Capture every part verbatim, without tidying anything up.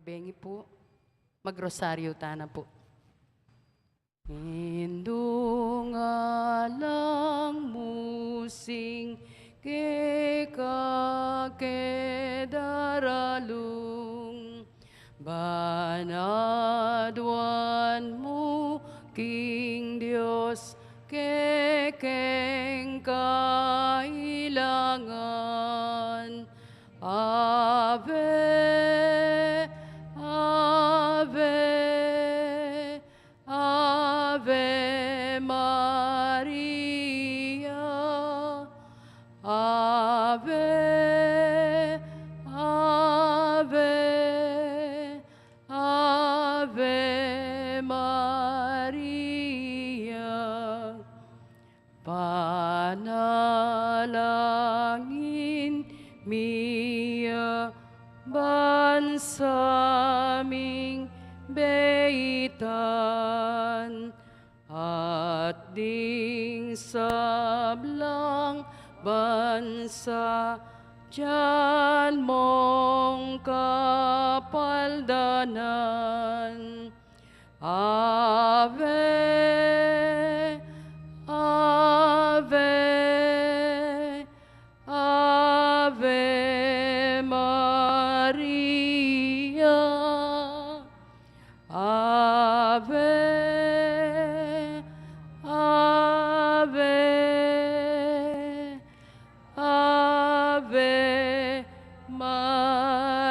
Bengi pu, magrosaryu tana pu. Indung alang mu sing keka ke daralung, ban aduan mu king Dios kekeng kailangan. Ave, Ave, Ave Maria. Ave, Ave, Ave Maria. Panalangin mi ya ban sa ming beitan, at ding sablang bansa dian mong kapaldanan. Ave, Ave, Ave Maria. Ave, Ave, Ave Maria.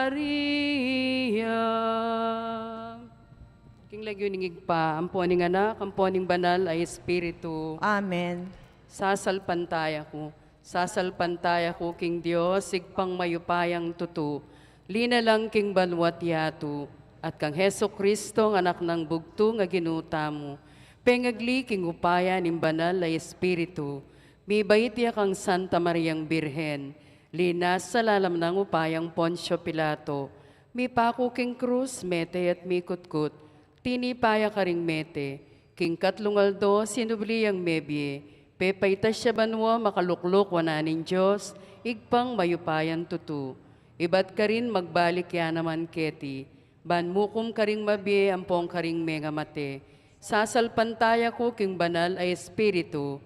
King lagyu ning Ibpa, ampo ning Anak, ampo ning Banal a Espiritu. Amen. Sasalpantaya ku, sasalpantaya ku king Dios, Ibpang mayupayang tutu, linalang king banua't yatu, at kang Jesucristo, Anak nang bugtung a Ginu tamu, pengagli king upaya ning Banal a Espiritu, mibait ya kang Santa Mariang Birhen, linasa lalam nang upayang Poncio Pilato, mipaku king krus, mete at mikutkut, tinipa ya karing mete, king katlung aldo sinubli yang mebie, pepaitas ya banua, makalukluk wanan ning Dios, Ibpang mayupayang tutu. Ibat karin magbalik ya naman keti, ban mukum karing mabie ampong karing mengamate. Sasalpantaya ku king Banal a Espiritu,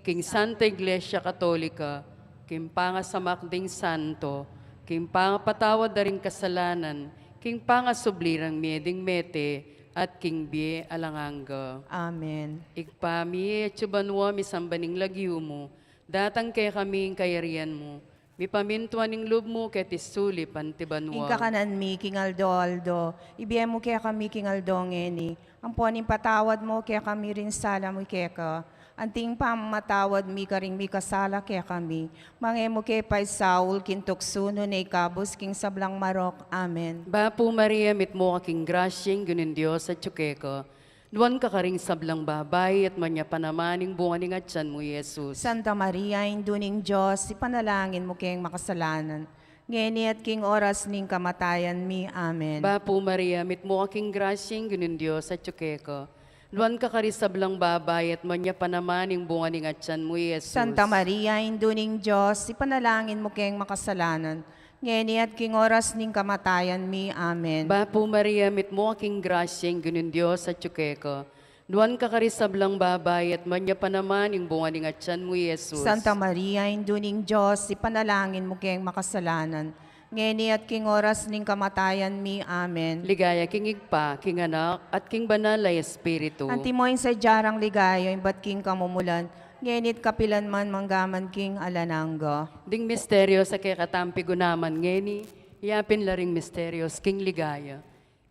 king Santa Iglesia Katolika, king pangasamak ding santo, king pangapatawad da ring kasalanan, king pangasubli rang mie ding mete, at king bie alang angga. Amen. Ibpa mi, atsu ka banua, misamban ing lagyu mu, datang kekami ing kayarian mu, mipamintuan ing lub mu keti sulip anti banua. Ing kakanan mi king aldo-aldo, ibie mu kekami king aldo ngeni, ampon ipatawad mu kekami ring sala mi keka, anti ing pamamatawad mi karing mikasala kekami, manga e mu ke paisaul king tuksu, nune ikabus king sablang marok. Amen. Bapu Maria, mitmu ka king grasya, ing Ginung Dios atsu keka. Nuan ka karing sablang babai, at nuan ya pa naman ing bunga ning atyan mu, Jesus. Santa Maria, Indu ning Dios, ipanalangin mu keng makasalanan, ngeni at king oras ning kamatayan mi. Amen. Bapu Maria, mitmu ka king grasya, ing Ginung Dios atsu keka. Nuan ka karing sablang babai, at nuan ya pa naman ing bunga ning atyan mu, Jesus. Santa Maria, Indu ning Dios, ipanalangin mu keng makasalanan, ngeni at king oras ning kamatayan mi. Amen. Bapu Maria, mitmu ka king grasya, ing Ginung Dios atsu keka. Nuan ka karing sablang babai, at nuan ya pa naman ing bunga ning atyan mu, Jesus. Santa Maria, Indu ning Dios, ipanalangin mu keng makasalanan, ngeni at king oras ning kamatayan mi. Amen. Ligaya king Ibpa, king Anak, at king Banal a Espiritu. Antimo ing sadya rang ligaya, ibat king kamumulan, ngeni at kapilan man, mangga man king alang angga. Ding misteryos a kekatang pigunaman ngeni, yapin la ring misteryos king ligaya.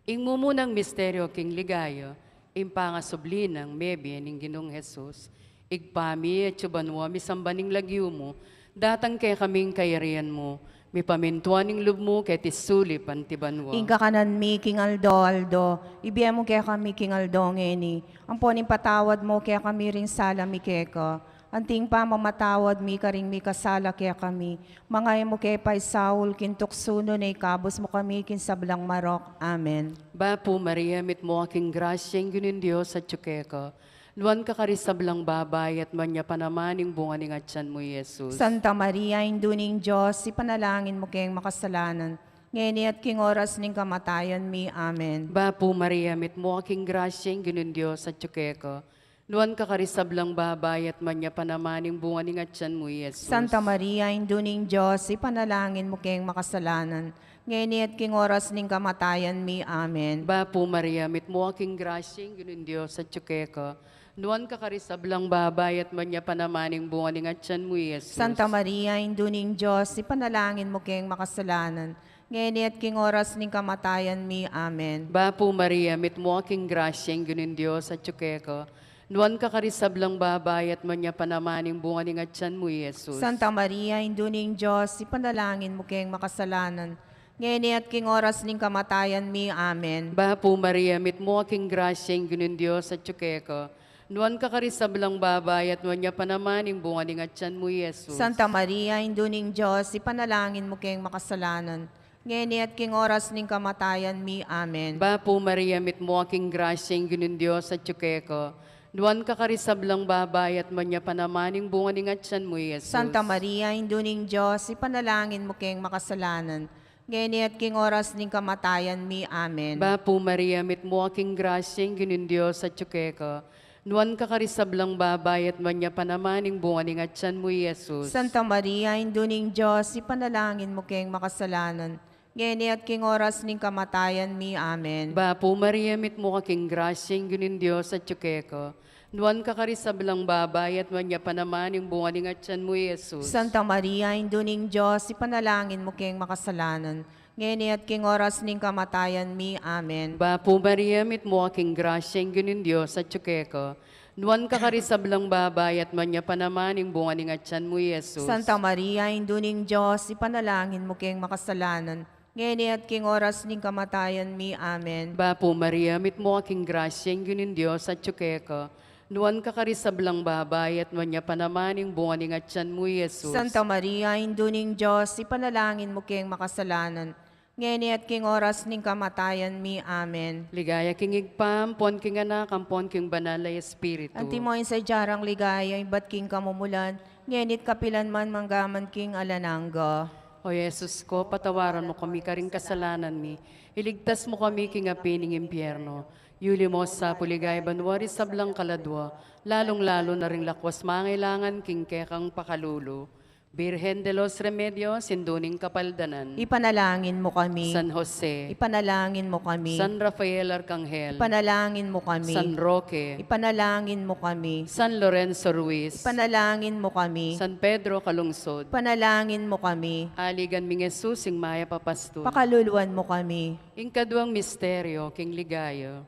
Ing mumunang misteryo king ligaya, ing pangasubli nang mebie ning Ginung Jesus. Ibpa mi, atsu ka banua, misamban ing lagyu mu, datang kekami ing kayarian mu, mipamintuan ing lub mu keti sulip anti banua. Ing kakanan mi king aldo-aldo, ibie mu kekami king aldo ngeni, ampon ipatawad mu kekami ring sala mi keka, anti ing pamamatawad mi karing mikasala kekami, manga e mu ke paisaul king tuksu, nune ikabus mu kami king sablang marok. Amen. Bapu Maria, mitmu ka king grasya, ing Ginung Dios atsu keka. Nuan ka karing sablang babai, at nuan ya pa naman ing bunga ning atyan mu, Jesus. Santa Maria, Indu ning Dios, ipanalangin mu keng makasalanan, ngeni at king oras ning kamatayan mi. Amen. Bapu Maria, mitmu ka king grasya, ing Ginung Dios atyu keka. Nuan ka karing sablang babai, at nuan ya pa naman ing bunga ning atyan mu, Jesus. Santa Maria, Indu ning Dios, ipanalangin mu keng makasalanan, ngeni at king oras ning kamatayan mi. Amen. Bapu Maria, mitmu ka king grasya, ing Ginung Dios atyu keka. Nuan ka karing sablang babai, at nuan ya pa naman ing bunga ning atyan mu, Jesus. Santa Maria, Indu ning Dios, ipanalangin mu keng makasalanan, ngeni at king oras ning kamatayan mi. Amen. Bapu Maria, mitmu ka king grasya, ing Ginung Dios atyu keka. Nuan ka karing sablang babai, at nuan ya pa naman ing bunga ning atyan mu, Jesus. Santa Maria, Indu ning Dios, ipanalangin mu keng makasalanan, ngeni at king oras ning kamatayan mi. Amen. Bapu Maria, mitmu ka king grasya, ing Ginung Dios atyu keka. Nuan ka karing sablang babai, at nuan ya pa naman ing bunga ning atyan mu, Jesus. Santa Maria, Indu ning Dios, ipanalangin mu keng makasalanan, ngeni at king oras ning kamatayan mi. Amen. Bapu Maria, mitmu ka king grasya, ing Ginung Dios atyu keka. Nuan ka karing sablang babai, at nuan ya pa naman ing bunga ning atyan mu, Jesus. Santa Maria, Indu ning Dios, ipanalangin mu keng makasalanan, ngeni at king oras ning kamatayan mi. Amen. Bapu Maria, mitmu ka king grasya, ing Ginung Dios atyu keka. Nuan ka karing sablang babai, at nuan ya pa naman ing bunga ning atyan mu, Jesus. Santa Maria, Indu ning Dios, ipanalangin mu keng makasalanan, ngeni at king oras ning kamatayan mi. Amen. Bapu Maria, mitmu ka king grasya, ing Ginung Dios atyu keka. Nuan ka karing sablang babai, at nuan ya pa naman ing bunga ning atyan mu, Jesus. Santa Maria, Indu ning Dios, ipanalangin mu keng makasalanan, ngeni at king oras ning kamatayan mi. Amen. Bapu Maria, mitmu ka king grasya, ing Ginung Dios atyu keka. Nuan ka karing sablang babai, at nuan ya pa naman ing bunga ning atyan mu, Jesus. Santa Maria, Indu ning Dios, ipanalangin mu keng makasalanan, ngeni at king oras ning kamatayan mi. Amen. Bapu Maria, mitmu ka king grasya, ing Ginung Dios atyu keka. Nuan ka karing sablang babai, at nuan ya pa naman ing bunga ning atyan mu, Jesus. Santa Maria, Indu ning Dios, ipanalangin mu keng makasalanan, ngeni at king oras ning kamatayan mi. Amen. Ligaya king Ibpa, ampon king Anak, ampon king Banal a Espiritu. Antimo ing sadya rang ligaya, ibat king kamumulan, ngeni at kapilan man, mangga man king alang angga. O Jesus ko, patawaran mu kami karing kasalanan mi, iligtas mu kami king api ning impyerno, yuli mu sa pu king ligaya banua ring sablang kaladua, lalung-lalu na ring lakwas mangailangan king kekang pakalulu. Virgen de los Remedios, Indu ning Kapaldanan. Ipanalangin mu kami. San Jose. Ipanalangin mu kami. San Rafael Arkanghel. Ipanalangin mu kami. San Roque. Ipanalangin mu kami. San Lorenzo Ruiz. Ipanalangin mu kami. San Pedro Calungsod. Ipanalangin mu kami. Aligan ming Jesus, ing mayap a pastul. Pakaluluan mu kami. Ing kaduang misteryo king ligaya,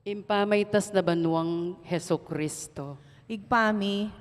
ing pamaitas na banuang Jesucristo. Ibpa mi,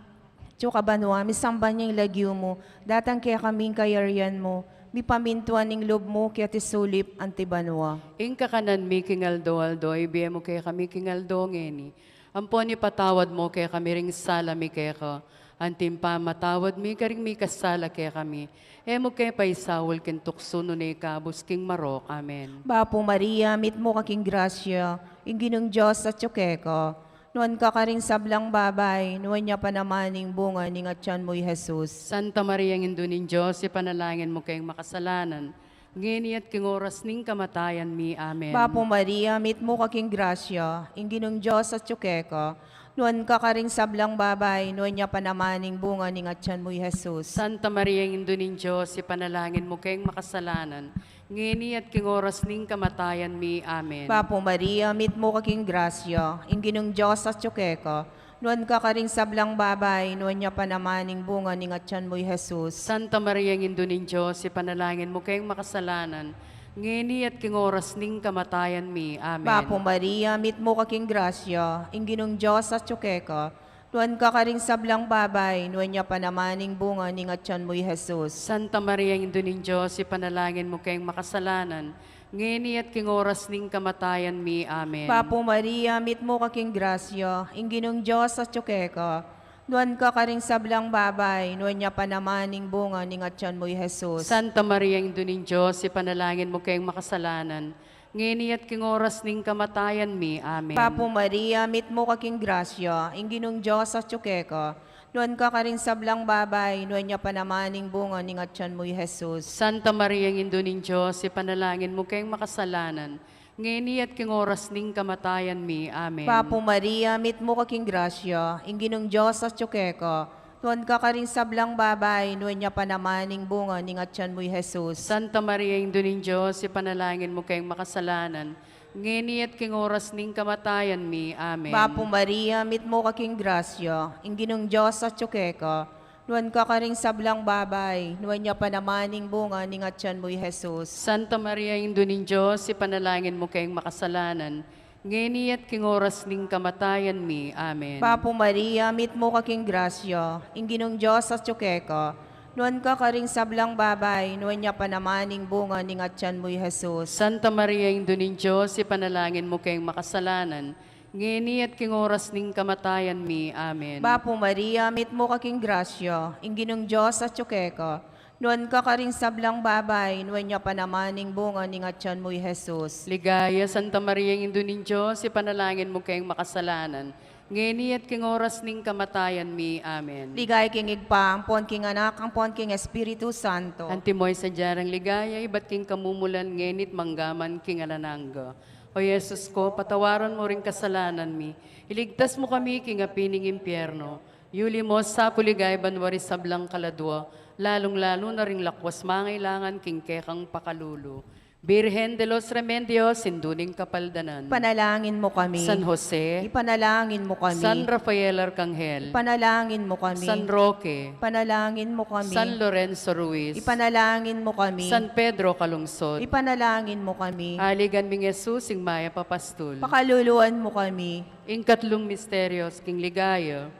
atsu ka banua, misamban ya ing lagyu mu, datang kekami ing kayarian mu, mipamintuan ing lub mu keti sulip anti banua. Ing kakanan mi king aldo-aldo, ibie mu kekami king aldo ngeni. Ampon ipatawad mu kekami ring sala mi keka, anti ing pamamatawad mi karing mikasala kekami. E mu ke paisaul king tuksu, nune ikabus king marok. Amen. Bapu Maria, mitmu ka king grasya, ing Ginung Dios atsu keka. Nuan ka karing sablang babai, nuan ya pa naman ing bunga ning atyan mu, i Jesus. Santa Maria, Indu ning Dios, ipanalangin mu keng makasalanan, ngeni at king oras ning kamatayan mi. Amen. Bapu Maria, mitmu ka king grasya, ing Ginung Dios atsu keka. Nuan ka karing sablang babai, nuan ya pa naman ing bunga ning atyan mu, i Jesus. Santa Maria, Indu ning Dios, ipanalangin mu keng makasalanan, ngeni at king oras ning kamatayan mi. Amen. Bapu Maria, mitmu ka king grasya, ing Ginung Dios atsu keka. Nuan ka karing sablang babai, nuan ya pa naman ing bunga ning atyan mu, i Jesus. Santa Maria, Indu ning Dios, ipanalangin mu keng makasalanan, ngeni at king oras ning kamatayan mi. Amen. Bapu Maria, mitmu ka king grasya, ing Ginung Dios atsu keka. Nuan ka karing sablang babai, nuan ya pa naman ing bunga ning atyan mu, i Jesus. Santa Maria, Indu ning Dios, ipanalangin mu keng makasalanan, ngeni at king oras ning kamatayan mi. Amen. Bapu Maria, mitmu ka king grasya, ing Ginung Dios atsu keka. Nuan ka karing sablang babai, nuan ya pa naman ing bunga ning atyan mu, i Jesus. Santa Maria, Indu ning Dios, ipanalangin mu keng makasalanan, ngeni at king oras ning kamatayan mi. Amen. Bapu Maria, mitmu ka king grasya, ing Ginung Dios atyu keka. Nuan ka karing sablang babai, nuan ya pa naman ing bunga ning atyan mu, i Jesus. Santa Maria, Indu ning Dios, ipanalangin mu keng makasalanan, ngeni at king oras ning kamatayan mi. Amen. Bapu Maria, mitmu ka king grasya, ing Ginung Dios atyu keka. Nuan ka karing sablang babai, nuan ya pa naman ing bunga ning atyan mu, i Jesus. Santa Maria, Indu ning Dios, ipanalangin mu keng makasalanan, ngeni at king oras ning kamatayan mi. Amen. Bapu Maria, mitmu ka king grasya, ing Ginung Dios atyu keka. Nuan ka karing sablang babai, nuan ya pa naman ing bunga ning atyan mu, i Jesus. Santa Maria, Indu ning Dios, ipanalangin mu keng makasalanan, ngeni at king oras ning kamatayan mi. Amen. Bapu Maria, mitmu ka king grasya, ing Ginung Dios atyu keka. Nuan ka karing sablang babai, nuan ya pa naman ing bunga ning atyan mu, i Jesus. Santa Maria, Indu ning Dios, ipanalangin mu keng makasalanan, ngeni at king oras ning kamatayan mi. Amen. Bapu Maria, mitmu ka king grasya, ing Ginung Dios atyu keka. Nuan ka karing sablang babai, nuan ya pa naman ing bunga ning atyan mu, i Jesus. Ligaya, Santa Maria, Indu ning Dios, ipanalangin mu keng makasalanan, ngeni at king oras ning kamatayan mi. Amen. Ligaya king Ibpa, ampon king Anak, ampon king Espiritu Santo. Antimo ing sadya nang ligaya, ibat king kamumulan, ngeni at mangga man king alang angga. O Jesus ko, patawaran mu ring kasalanan mi, iligtas mu kami king api ning impyerno, yuli mu sa king ligaya banua ring sablang kaladua, lalung-lalu na ring lakwas mangailangan king kekang pakalulu. Birhen de los Remedios, Indu ning Kapaldanan. Ipanalangin mu kami. San Jose. Ipanalangin mu kami. San Rafael Arcangel. Ipanalangin mu kami. San Roque. Ipanalangin mu kami. San Lorenzo Ruiz. Ipanalangin mu kami. San Pedro Calungsod. Ipanalangin mu kami. Aligan ming Jesus, ing mayap a pastul. Pakaluluan mu kami. Ing katlung misteryos king ligaya,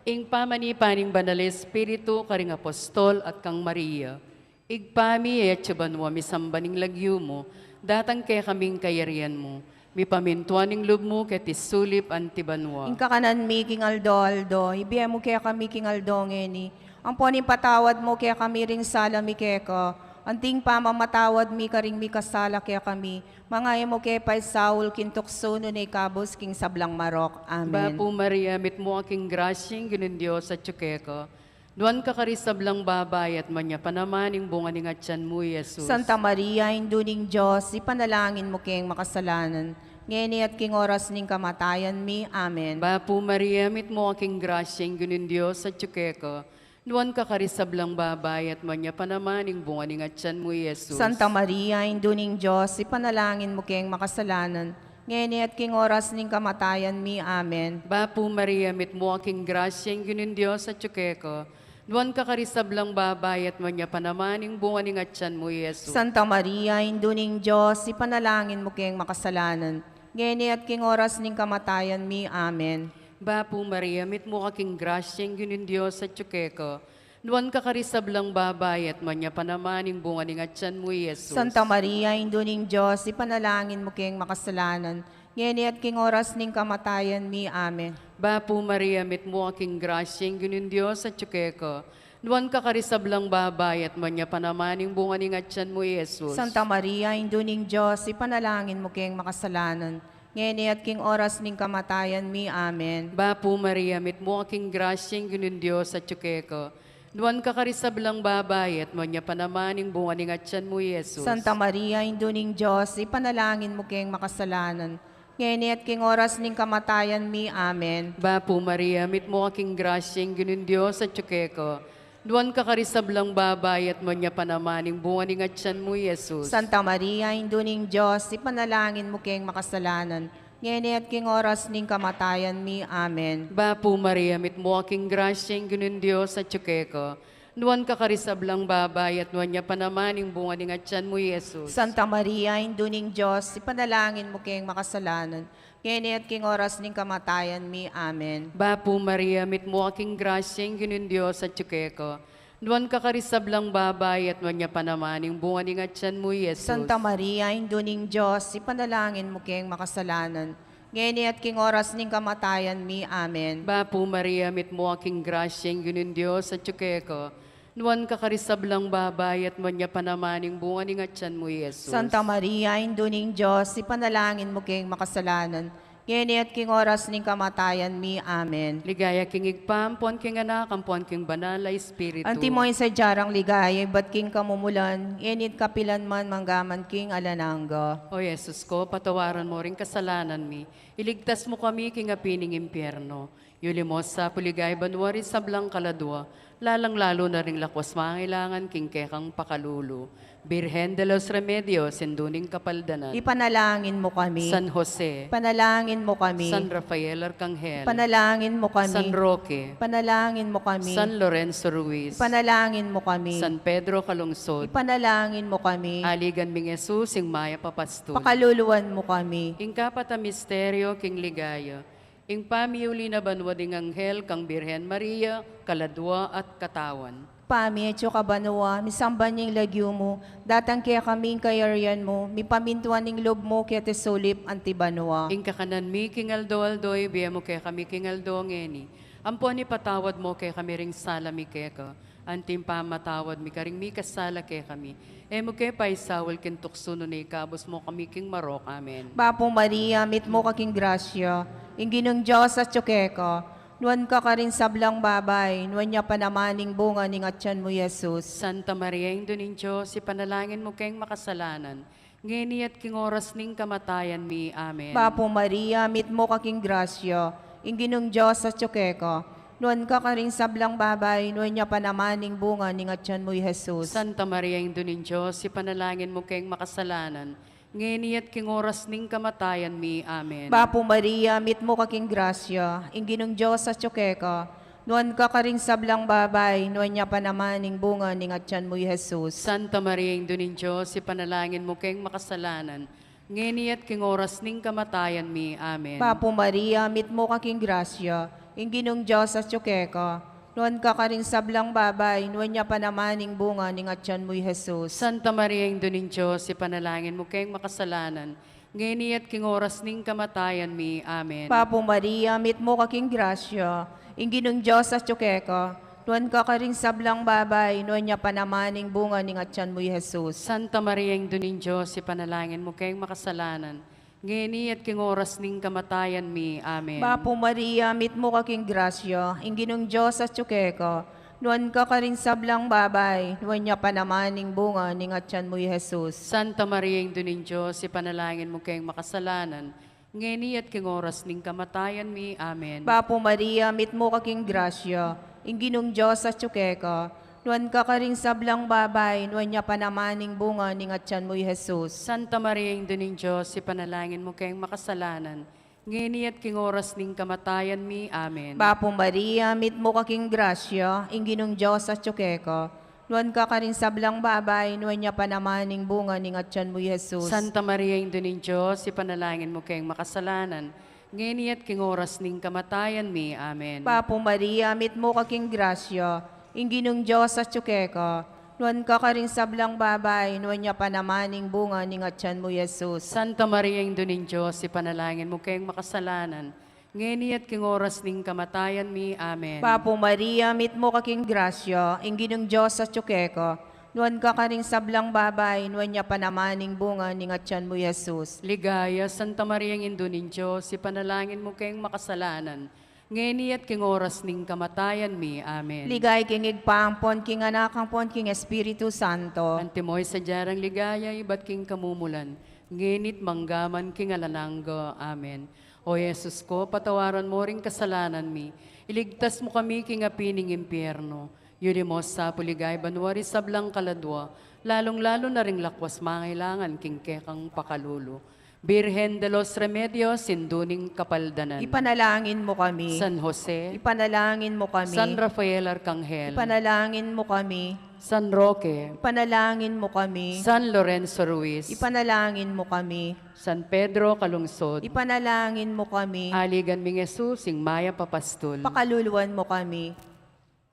ing pamanipa ning Banal a Espiritu karing apostol at kang Maria. Ibpa mi, e atsu banua, misamban ing lagyu mu, datang kekami ing kayarian mu, mipamintuan ing lub mu keti sulip anti banua. Ing kakanan mi king aldo-aldo, ibie mu kekami king aldo ngeni, ampon ipatawad mu kekami ring sala mi keka, anti ing pamamatawad mi karing mikasala kekami, manga e mu ke paisaul king tuksu, nune ikabus king sablang marok. Amen. Bapu Maria, mitmu ka king grasya, ing Ginung Dios atsu keka. Nuan ka karing sablang babai, at nuan ya pa naman ing bunga ning atyan mu, i Jesus. Santa Maria, Indu ning Dios, ipanalangin mu keng makasalanan, ngeni at king oras ning kamatayan mi. Amen. Bapu Maria, mitmu ka king grasya, ing Ginung Dios atsu keka. Nuan ka karing sablang babai, at nuan ya pa naman ing bunga ning atyan mu, i Jesus. Santa Maria, Indu ning Dios, ipanalangin mu keng makasalanan, ngeni at king oras ning kamatayan mi. Amen. Bapu Maria, mitmu ka king grasya, ing Ginung Dios atsu keka. Nuan ka karing sablang babai, at nuan ya pa naman ing bunga ning atyan mu, i Jesus. Santa Maria, Indu ning Dios, ipanalangin mu keng makasalanan, ngeni at king oras ning kamatayan mi. Amen. Bapu Maria, mitmu ka king grasya, ing Ginung Dios atsu keka. Nuan ka karing sablang babai, at nuan ya pa naman ing bunga ning atyan mu, i Jesus. Santa Maria, Indu ning Dios, ipanalangin mu keng makasalanan, ngeni at king oras ning kamatayan mi. Amen. Bapu Maria, mitmu ka king grasya, ing Ginung Dios atsu keka. Nuan ka karing sablang babai, at nuan ya pa naman ing bunga ning atyan mu, i Jesus. Santa Maria, Indu ning Dios, ipanalangin mu keng makasalanan, ngeni at king oras ning kamatayan mi. Amen. Bapu Maria, mitmu ka king grasya, ing Ginung Dios atsu keka. Nuan ka karing sablang babai, at nuan ya pa naman ing bunga ning atyan mu, i Jesus. Santa Maria, Indu ning Dios, ipanalangin mu keng makasalanan, ngeni at king oras ning kamatayan mi. Amen. Bapu Maria, mitmu ka king grasya, ing Ginung Dios atsu keka. Nuan ka karing sablang babai, at nuan ya pa naman ing bunga ning atyan mu, i Jesus. Santa Maria, Indu ning Dios, ipanalangin mu keng makasalanan, ngeni at king oras ning kamatayan mi. Amen. Bapu Maria, mitmu ka king grasya, ing Ginung Dios atsu keka. Nuan ka karing sablang babai, at nuan ya pa naman ing bunga ning atyan mu, i Jesus. Santa Maria, Indu ning Dios, ipanalangin mu keng makasalanan, ngeni at king oras ning kamatayan mi. Amen. Bapu Maria, mitmu ka king grasya, ing Ginung Dios atsu keka. Nuan ka karing sablang babai, at nuan ya pa naman ing bunga ning atyan mu, i Jesus. Santa Maria, Indu ning Dios, ipanalangin mu keng makasalanan, ngeni at king oras ning kamatayan mi. Amen. Bapu Maria, mitmu ka king grasya, ing Ginung Dios atsu keka. Nuan ka karing sablang babai, at nuan ya pa naman ing bunga ning atyan mu, i Jesus. Santa Maria, Indu ning Dios, ipanalangin mu keng makasalanan, ngeni at king oras ning kamatayan mi. Amen. Ligaya king Ibpa, ampon king Anak, ampon king Banal a Espiritu. Antimo ing sadya rang ligaya ibat king kamumulan, ngeni at kapilan man, mangga man king alang angga. O Jesus ko, patawaran mu ring kasalanan mi, iligtas mu kami king api ning impyerno, yuli mu sa pu king ligaya banua ring sablang kaladua, lalang-lalu na ring lakuas mangailangan king kekang pakalulu. Birhen de los Remedios, Indu ning Kapaldanan. Ipanalangin mu kami. San Jose. Ipanalangin mu kami. San Rafael Arcangel. Ipanalangin mu kami. San Roque. Ipanalangin mu kami. San Lorenzo Ruiz. Ipanalangin mu kami. San Pedro Calungsod. Ipanalangin mu kami. Aligan ming Jesus, ing mayap a pastul. Pakaluluan mu kami. Ing kapat a misteryo king ligaya, ing pamiuli na banua ding anghel kang Birhen Maria, kaladua at katawan. Ibpa mi, atsu ka banua, misamban ya ing lagyu mu, datang kekami ing kayarian mu, mipamintuan ing lub mu keti sulip anti banua. Ing kakanan mi king aldo-aldo, ibie mu kekami king aldo ngeni. Ampon ipatawad mu kekami ring sala mi keka, anti ing pamamatawad mi karing mikasala kekami. E mu ke paisaul king tuksu, nune ikabus mu kami king marok. Amen. Bapu Maria, mitmu ka king grasya, ing Ginung Dios atsu keka, nuan ka karing sablang babai, nuan ya pa naman ing bunga ning atyan mu, i Jesus. Santa Maria, Indu ning Dios, ipanalangin mu keng makasalanan, ngeni at king oras ning kamatayan mi. Amen. Bapu Maria, mitmu ka king grasya, ing Ginung Dios atsu keka, nuan ka karing sablang babai, nuan ya pa naman ing bunga ning atyan mu, i Jesus. Santa Maria, Indu ning Dios, ipanalangin mu keng makasalanan, ngeni at king oras ning kamatayan mi. Amen. Bapu Maria, mitmu ka king grasya, ing Ginung Dios atsu keka, nuan ka karing sablang babai, nuan ya pa naman ing bunga ning atyan mu, i Jesus. Santa Maria, Indu ning Dios, ipanalangin mu keng makasalanan, ngeni at king oras ning kamatayan mi. Amen. Bapu Maria, mitmu ka king grasya, ing Ginung Dios atsu keka, nuan ka karing sablang babai, nuan ya pa naman ing bunga ning atyan mu, i Jesus. Santa Maria, Indu ning Dios, ipanalangin mu keng makasalanan, ngeni at king oras ning kamatayan mi. Amen. Bapu Maria, mitmu ka king grasya, ing Ginung Dios atsu keka, nuan ka karing sablang babai, nuan ya pa naman ing bunga ning atyan mu, i Jesus. Santa Maria, Indu ning Dios, ipanalangin mu keng makasalanan, ngeni at king oras ning kamatayan mi. Amen. Bapu Maria, mitmu ka king grasya, ing Ginung Dios atsu keka, nuan ka karing sablang babai, nuan ya pa naman ing bunga ning atyan mu, i Jesus. Santa Maria, Indu ning Dios, ipanalangin mu keng makasalanan, ngeni at king oras ning kamatayan mi. Amen. Bapu Maria, mitmu ka king grasya, ing Ginung Dios atsu keka, nuan ka karing sablang babai, nuan ya pa naman ing bunga ning atyan mu, i Jesus. Santa Maria, Indu ning Dios, ipanalangin mu keng makasalanan, ngeni at king oras ning kamatayan mi. Amen. Bapu Maria, mitmu ka king grasya, ing Ginung Dios atsu keka, nuan ka karing sablang babai, nuan ya pa naman ing bunga ning atyan mu, i Jesus. Santa Maria, Indu ning Dios, ipanalangin mu keng makasalanan, ngeni at king oras ning kamatayan mi. Amen. Bapu Maria, mitmu ka king grasya, ing Ginung Dios atsu keka, nuan ka karing sablang babai, nuan ya pa naman ing bunga ning atyan mu, i Jesus. Santa Maria, Indu ning Dios, ipanalangin mu keng makasalanan, ngeni at king oras ning kamatayan mi. Amen. Bapu Maria, mitmu ka king grasya, ing Ginung Dios atsu keka, nuan ka karing sablang babai, nuan ya pa naman ing bunga ning atyan mu, i Jesus. Ligaya, Santa Maria, Indu ning Dios, ipanalangin mu keng makasalanan, ngeni at king oras ning kamatayan mi. Amen. Ligaya king Ibpa, ampon king Anak, ampon king Espiritu Santo. Antimo ing sadya rang ligaya ibat king kamumulan, ngeni at mangga man king alang angga. Amen. O Jesus ko, patawaran mu ring kasalanan mi, iligtas mu kami king api ning impyerno, yuli mu sa pu king ligaya banua ring sablang kaladua, lalung-lalu na ring lakuas mangailangan king kekang pakalulu. Birhen de los Remedios, Indu ning Kapaldanan. Ipanalangin mu kami. San Jose. Ipanalangin mu kami. San Rafael Arcangel. Ipanalangin mu kami. San Roque. Ipanalangin mu kami. San Lorenzo Ruiz. Ipanalangin mu kami. San Pedro Calungsod. Ipanalangin mu kami. Aligan ming Jesus, ing mayap a pastul. Pakaluluan mu kami.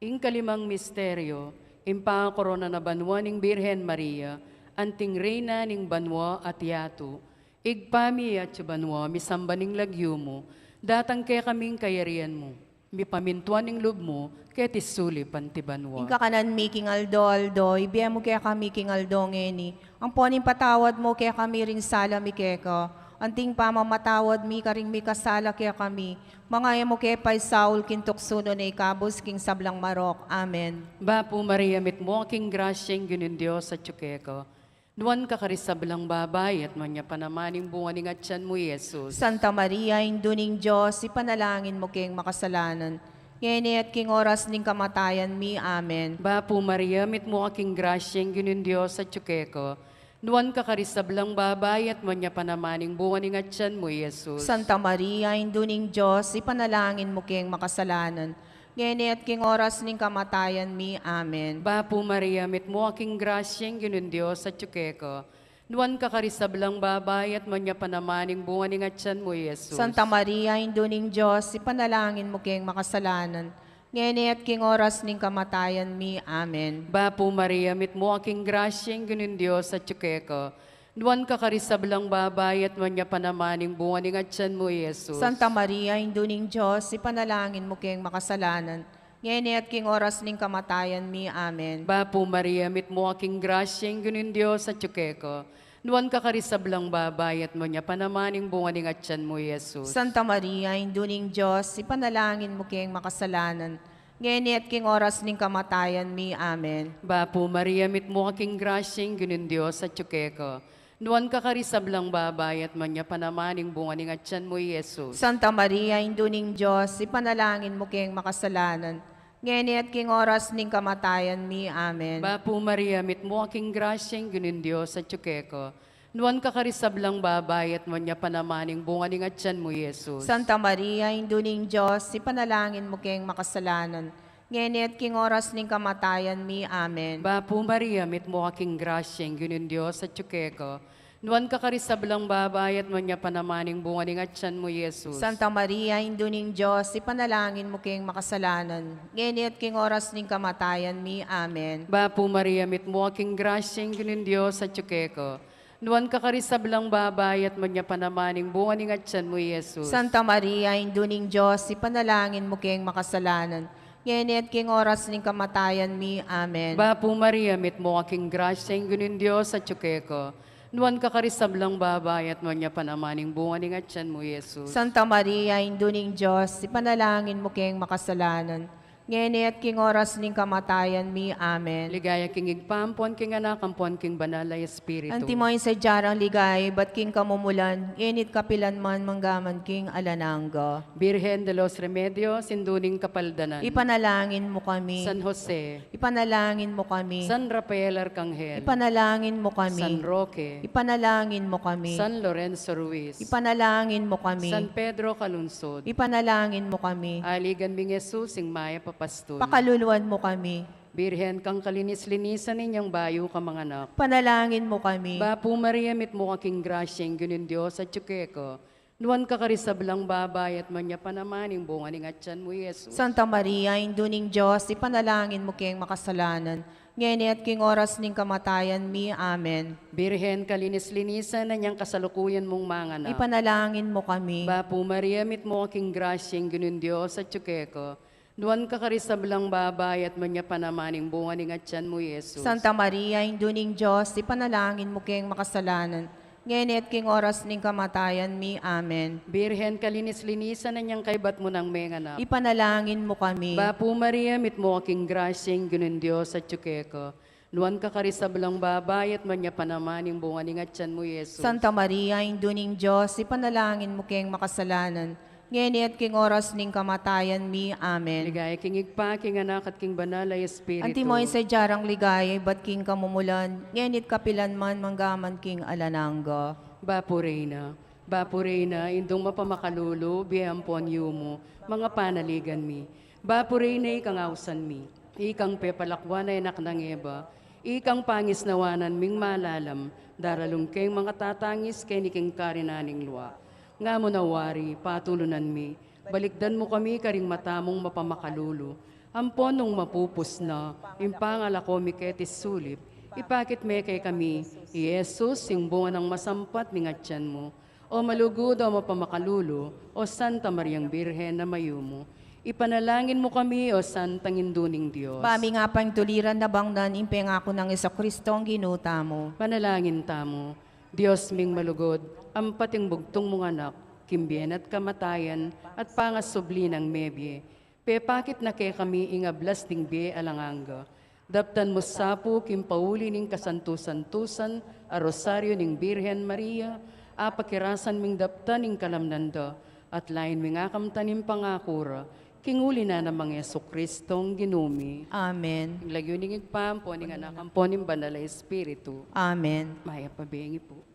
Ing kalimang misteryo, ing pangakorona na banua ning Birhen Maria, anting Reyna ning banua at yatu. Ibpa mi, atsu ka banua, misamban ing lagyu mu, datang kekami ing kayarian mu. Mipamintuan ing lub mu, keti sulip anti banua. Ing kakanan mi king aldo-aldo, ibie mu kekami king aldo ngeni. Ampon ipatawad mu kekami ring sala mi keka, anti ing pamamatawad mi karing mikasala kekami. Manga e mu ke paisaul king tuksu, nune ikabus king sablang marok. Amen. Bapu Maria, mitmu ka king grasya, ing Ginung Dios atyu keka. Nuan ka karing sablang babai, at nuan ya pa naman ing bunga ning atyan mu, i Jesus. Santa Maria, Indu ning Dios, ipanalangin mu keng makasalanan, ngeni at king oras ning kamatayan mi. Amen. Bapu Maria, mitmu ka king grasya, ing Ginung Dios atyu keka. Nuan ka karing sablang babai, at nuan ya pa naman ing bunga ning atyan mu, i Jesus. Santa Maria, Indu ning Dios, ipanalangin mu keng makasalanan, ngeni at king oras ning kamatayan mi. Amen. Bapu Maria, mitmu ka king grasya, ing Ginung Dios atyu keka. Nuan ka karing sablang babai, at nuan ya pa naman ing bunga ning atyan mu, i Jesus. Santa Maria, Indu ning Dios, ipanalangin mu keng makasalanan, ngeni at king oras ning kamatayan mi. Amen. Bapu Maria, mitmu ka king grasya, ing Ginung Dios atyu keka. Nuan ka karing sablang babai, at nuan ya pa naman ing bunga ning atyan mu, i Jesus. Santa Maria, Indu ning Dios, ipanalangin mu keng makasalanan, ngeni at king oras ning kamatayan mi. Amen. Bapu Maria, mitmu ka king grasya, ing Ginung Dios atyu keka. Nuan ka karing sablang babai, at nuan ya pa naman ing bunga ning atyan mu, i Jesus. Santa Maria, Indu ning Dios, ipanalangin mu keng makasalanan, ngeni at king oras ning kamatayan mi. Amen. Bapu Maria, mitmu ka king grasya, ing Ginung Dios atyu keka. Nuan ka karing sablang babai, at nuan ya pa naman ing bunga ning atyan mu, i Jesus. Santa Maria, Indu ning Dios, ipanalangin mu keng makasalanan, ngeni at king oras ning kamatayan mi. Amen. Bapu Maria, mitmu ka king grasya, ing Ginung Dios atyu keka. Nuan ka karing sablang babai, at nuan ya pa naman ing bunga ning atyan mu, i Jesus. Santa Maria, Indu ning Dios, ipanalangin mu keng makasalanan, ngeni at king oras ning kamatayan mi. Amen. Bapu Maria, mitmu ka king grasya, ing Ginung Dios atyu keka. Nuan ka karing sablang babai, at nuan ya pa naman ing bunga ning atyan mu, i Jesus. Santa Maria, Indu ning Dios, ipanalangin mu keng makasalanan, ngeni at king oras ning kamatayan mi. Amen. Bapu Maria, mitmu ka king grasya, ing Ginung Dios atyu keka. Nuan ka karing sablang babai, at nuan ya pa naman ing bunga ning atyan mu, i Jesus. Santa Maria, Indu ning Dios, ipanalangin mu keng makasalanan, ngeni at king oras ning kamatayan mi. Amen. Bapu Maria, mitmu ka king grasya, ing Ginung Dios atyu keka. Nuan ka karing sablang babai, at nuan ya pa naman ing bunga ning atyan mu, i Jesus. Santa Maria, Indu ning Dios, ipanalangin mu keng makasalanan, ngeni at king oras ning kamatayan mi. Amen. Ligaya king Ibpa, ampon king Anak, ampon king Banal a Espiritu. Antimo ing sadya rang ligaya ibat king kamumulan, ngeni at kapilan man, manggaman king alang angga. Birhen de los Remedios, Indu ning Kapaldanan. Ipanalangin mu kami. San Jose. Ipanalangin mu kami. San Rafael Arcangel. Ipanalangin mu kami. San Roque. Ipanalangin mu kami. San Lorenzo Ruiz. Ipanalangin mu kami. San Pedro Calungsod. Ipanalangin mu kami. Aligan ming Jesus, ing mayap a pastul. Pakaluluan mu kami. Birhen kang kalinis-linisan, inyang bayu ka manganak. Ipanalangin mu kami. Bapu Maria, mitmu ka king grasya, ing Ginung Dios atyu keka. Nuan ka karing sablang babai, at nuan ya pa naman ing bunga ning atyan mu, i Jesus. Santa Maria, Indu ning Dios, ipanalangin mu keng makasalanan, ngeni at king oras ning kamatayan mi. Amen. Birhen kalinis-linisan, inyang kasalukuyan mung manganak. Ipanalangin mu kami. Bapu Maria, mitmu ka king grasya, ing Ginung Dios atyu keka. Nuan ka karing sablang babai, at nuan ya pa naman ing bunga ning atyan mu, i Jesus. Santa Maria, Indu ning Dios, ipanalangin mu keng makasalanan, ngeni at king oras ning kamatayan mi. Amen. Birhen kalinis-linisan, inyang kaybat mu nang menganak. Ipanalangin mu kami. Bapu Maria, mitmu ka king grasya, ing Ginung Dios atyu keka. Nuan ka karing sablang babai, at nuan ya pa naman ing bunga ning atyan mu, i Jesus. Santa Maria, Indu ning Dios, ipanalangin mu keng makasalanan, ngeni at king oras ning kamatayan mi. Amen. Ligaya king Ibpa, king Anak, at king Banal a Espiritu. Antimo ing sadya rang ligaya ibat king kamumulan, ngeni at kapilan man, manggaman king alang angga. Bapu Reyna, Bapu Reyna, Indung mapamakalulu, bie ampon yumu, manga panaligan mi. Bapu Reyna, ikang ausan mi, ikang pepalakuan a anak nang Eva, ikang pangisnawanan ming malalam, daralung keng manga tatangis keni king karinan ning lua. Nga mu na wari, patulunan mi, balikdan mu kami karing mata mung mapamakalulu. Ampon nung mapupus na ing pangalako mi keti sulip, ipakit me kekami i Jesus, ing bunga nang masampat ning atyan mu. O malugud, o mapamakalulu, o Santa Mariang Birhen a mayumu, Ipanalangin mu kami, O Santang Indu ning Dios. Ba ming apantuliran na bangnan ing pengaku nang Jesucristo, Ginu tamu. Manalangin tamu. Dios ming malugud, ampat ing bugtung mung Anak, king bie na at kamatayan, at pangasubli nang mebie, pepakit na kekami ing ablas ning bie alang angga. Daptan mu sa pu king pauli ning kasantu-santusan a Rosario ning Birhen Maria, apakirasan ming daptan ing kalamnan da, at lain ming akamtan ing pangaku ra, king uli na nang Jesucristong Ginu mi. Amen. Ing lagyu ning Ibpa, ampo ning Anak, ampo ning Banal a Espiritu. Amen. Mayap a bengi pu.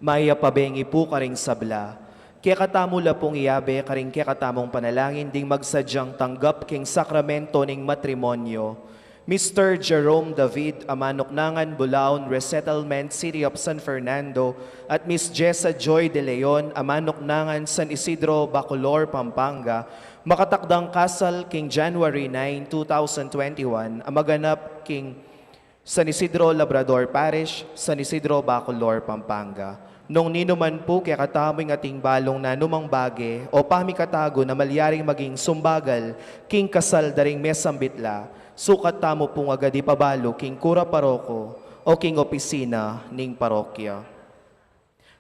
Mayap a bengi pu karing sabla. Kekatamu la pung iabe karing kekatamung panalangin ding magsadyang tanggap king sakramento ning matrimonyo. Mister Jerome David, a manuknangan Bulaon Resettlement, City of San Fernando, at Miss Jessa Joy De Leon, a manuknangan San Isidro, Bacolor, Pampanga, makatakdang kasal king January nine, two thousand twenty-one, a maganap king San Isidro Labrador Parish, San Isidro, Bacolor, Pampanga. Nung ninuman pu kekatamu ing ating balung nanumang bage o pamikatagun a malyaring maging sumbagal king kasal da ring mesambit la, sukat tamu pung agad ipabalu king kura paroko o king opisina ning parokya.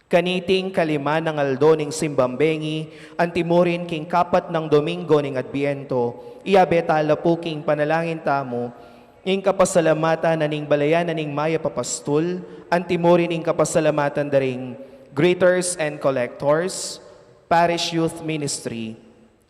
Kaniting kalima nang aldo ning simbang bengi, antimurin king kapat nang Domingo ning Adbiento, iabe tala pu king panalangin tamu ing kapasalamatan na ning balayan na ning mayap a pastul, antimurin ing kapasalamatan da ring greeters and collectors, Parish Youth Ministry,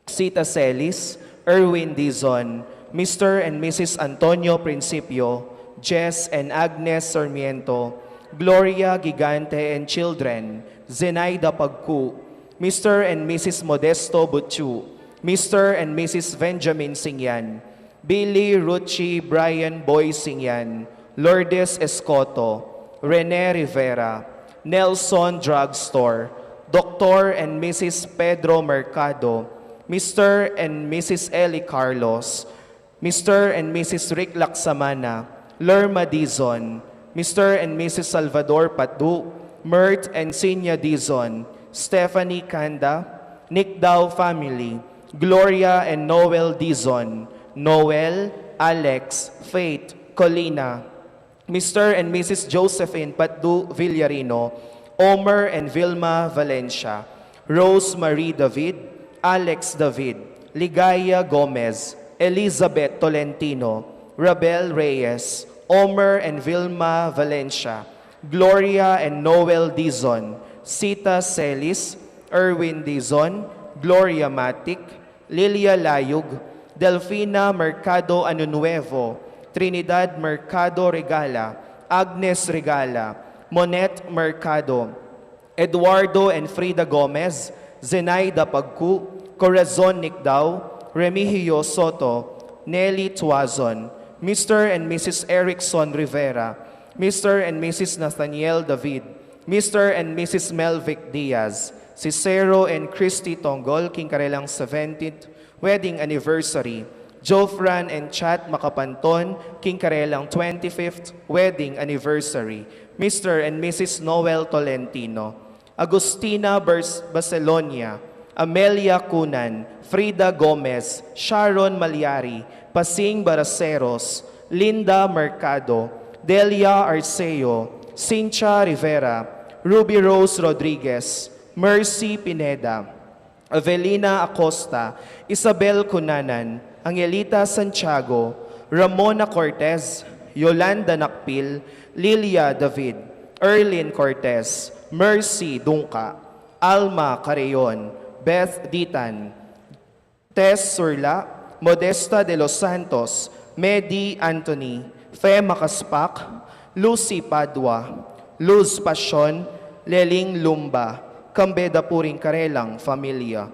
Sita Celis, Erwin Dizon, Mister and Missus Antonio Principio, Jess and Agnes Sarmiento, Gloria Gigante and children, Zenaida Pagku, Mister and Missus Modesto Butchu, Mister and Missus Benjamin Singyan, Billy, Ruchi, Brian, Boy Singyan, Lourdes Escoto, Rene Rivera, Nelson Drugstore, Doctor and Missus Pedro Mercado, Mister and Missus Eli Carlos, Mister and Missus Rick Laksamana, Lerma Dizon, Mister and Missus Salvador Patu, Mert and Sinya Dizon, Stephanie Kanda, Nick Dao family, Gloria and Noel Dizon, Noel, Alex, Faith, Colina, Mister and Missus Josephine Patdu Villarino, Omer and Vilma Valencia, Rose Marie David, Alex David, Ligaya Gomez, Elizabeth Tolentino, Rabel Reyes, Omer and Vilma Valencia, Gloria and Noel Dizon, Sita Celis, Erwin Dizon, Gloria Matic, Lilia Layug, Delfina Mercado Anunuevo, Trinidad Mercado Regala, Agnes Regala, Monet Mercado, Eduardo and Frida Gomez, Zenaida Pagku, Corazon Nicdao, Remigio Soto, Nelly Tuazon, Mister and Missus Erickson Rivera, Mister and Missus Nathaniel David, Mister and Missus Melvic Diaz, Cicero and Christy Tonggol, king karelang seventeenth wedding anniversary, Jofran and Chat Makapanton, king karelang twenty-fifth wedding anniversary, Mister and Missus Noel Tolentino, Agustina Bers-, Barcelonia, Amelia Cunan, Frida Gomez, Sharon Malyari, Pasing Baraceros, Linda Mercado, Delia Arceo, Cynthia Rivera, Ruby Rose Rodriguez, Mercy Pineda, Avelina Acosta, Isabel Cunanan, Angelita Santiago, Ramona Cortez, Yolanda Nakpil, Lilia David, Erlyn Cortez, Mercy Dungca, Alma Carreon, Beth Ditan, Tess Surla, Modesta de los Santos, Medi Anthony, Fe Macaspac, Lucy Padua, Luz Pasion, Leling Lumba, kambe da pu ring karelang familia.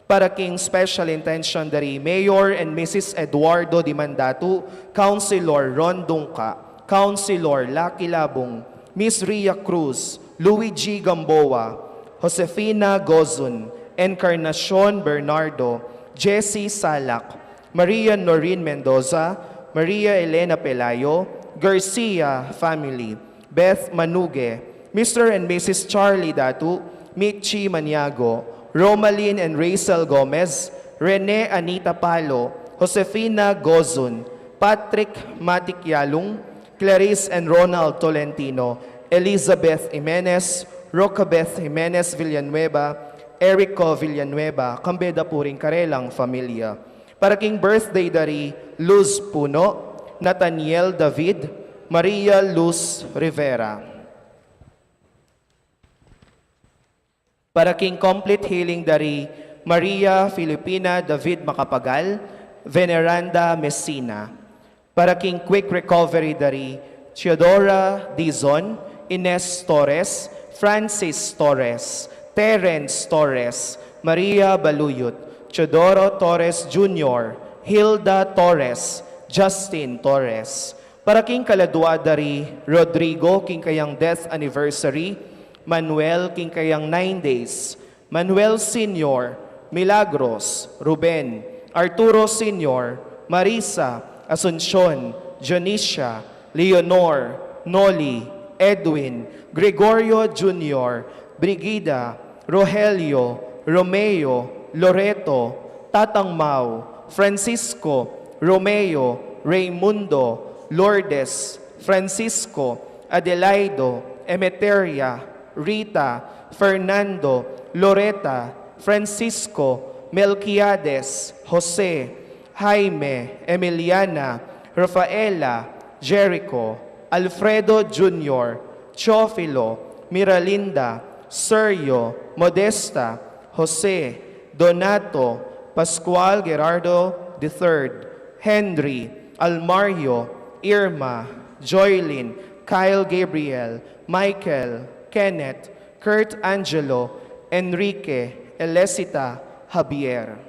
Para king special intention da ri Mayor and Missus Eduardo Dimandatu, Councilor Ron Dungca, Councilor Lucky Labung, Miss Ria Cruz, Luigi Gamboa, Josefina Gozun, Encarnacion Bernardo, Jessie Salak, Maria Noreen Mendoza, Maria Elena Pelayo, Garcia family, Beth Manuge, Mister and Missus Charlie Datu, Michi Maniago, Romalyn and Rachel Gomez, Rene Anita Palo, Josefina Gozun, Patrick Matic Yalung, Clarice and Ronald Tolentino, Elizabeth Jimenez, Rocabeth Jimenez Villanueva, Erico Villanueva, kambe da pu ring karelang familia. Para king birthday da ri Luz Puno, Nathaniel David, Maria Luz Rivera. Para king complete healing da ri Maria Filipina David Macapagal, Veneranda Messina. Para king quick recovery da ri Theodora Dizon, Ines Torres, Francis Torres, Terence Torres, Maria Baluyot, Teodoro Torres Junior, Hilda Torres, Justin Torres. Para king kaladua da ri Rodrigo, king kayang death anniversary, Manuel, king kayang nine days, Manuel Senior, Milagros, Ruben, Arturo Senior, Marisa, Asuncion, Dionisia, Leonor, Noli, Edwin, Gregorio Junior, Brigida, Rogelio, Romeo, Loreto, Tatang Mau, Francisco, Romeo, Raymundo, Lourdes, Francisco, Adelaido, Emeteria, Rita, Fernando, Loreta, Francisco, Melquiades, Jose, Jaime, Emiliana, Rafaela, Jericho, Alfredo Junior, Teofilo, Miralinda, Sergio, Modesta, Jose, Donato, Pascual Gerardo the third, Henry, Almario, Irma, Joylin, Kyle Gabriel, Michael, Kenneth, Kurt Angelo, Enrique, Elecita, Javier.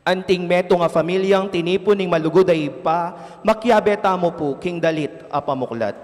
Anting metung a pamilyang tinipun ning malugud a Ibpa, makiabe tamu pu king dalit a pamuklat.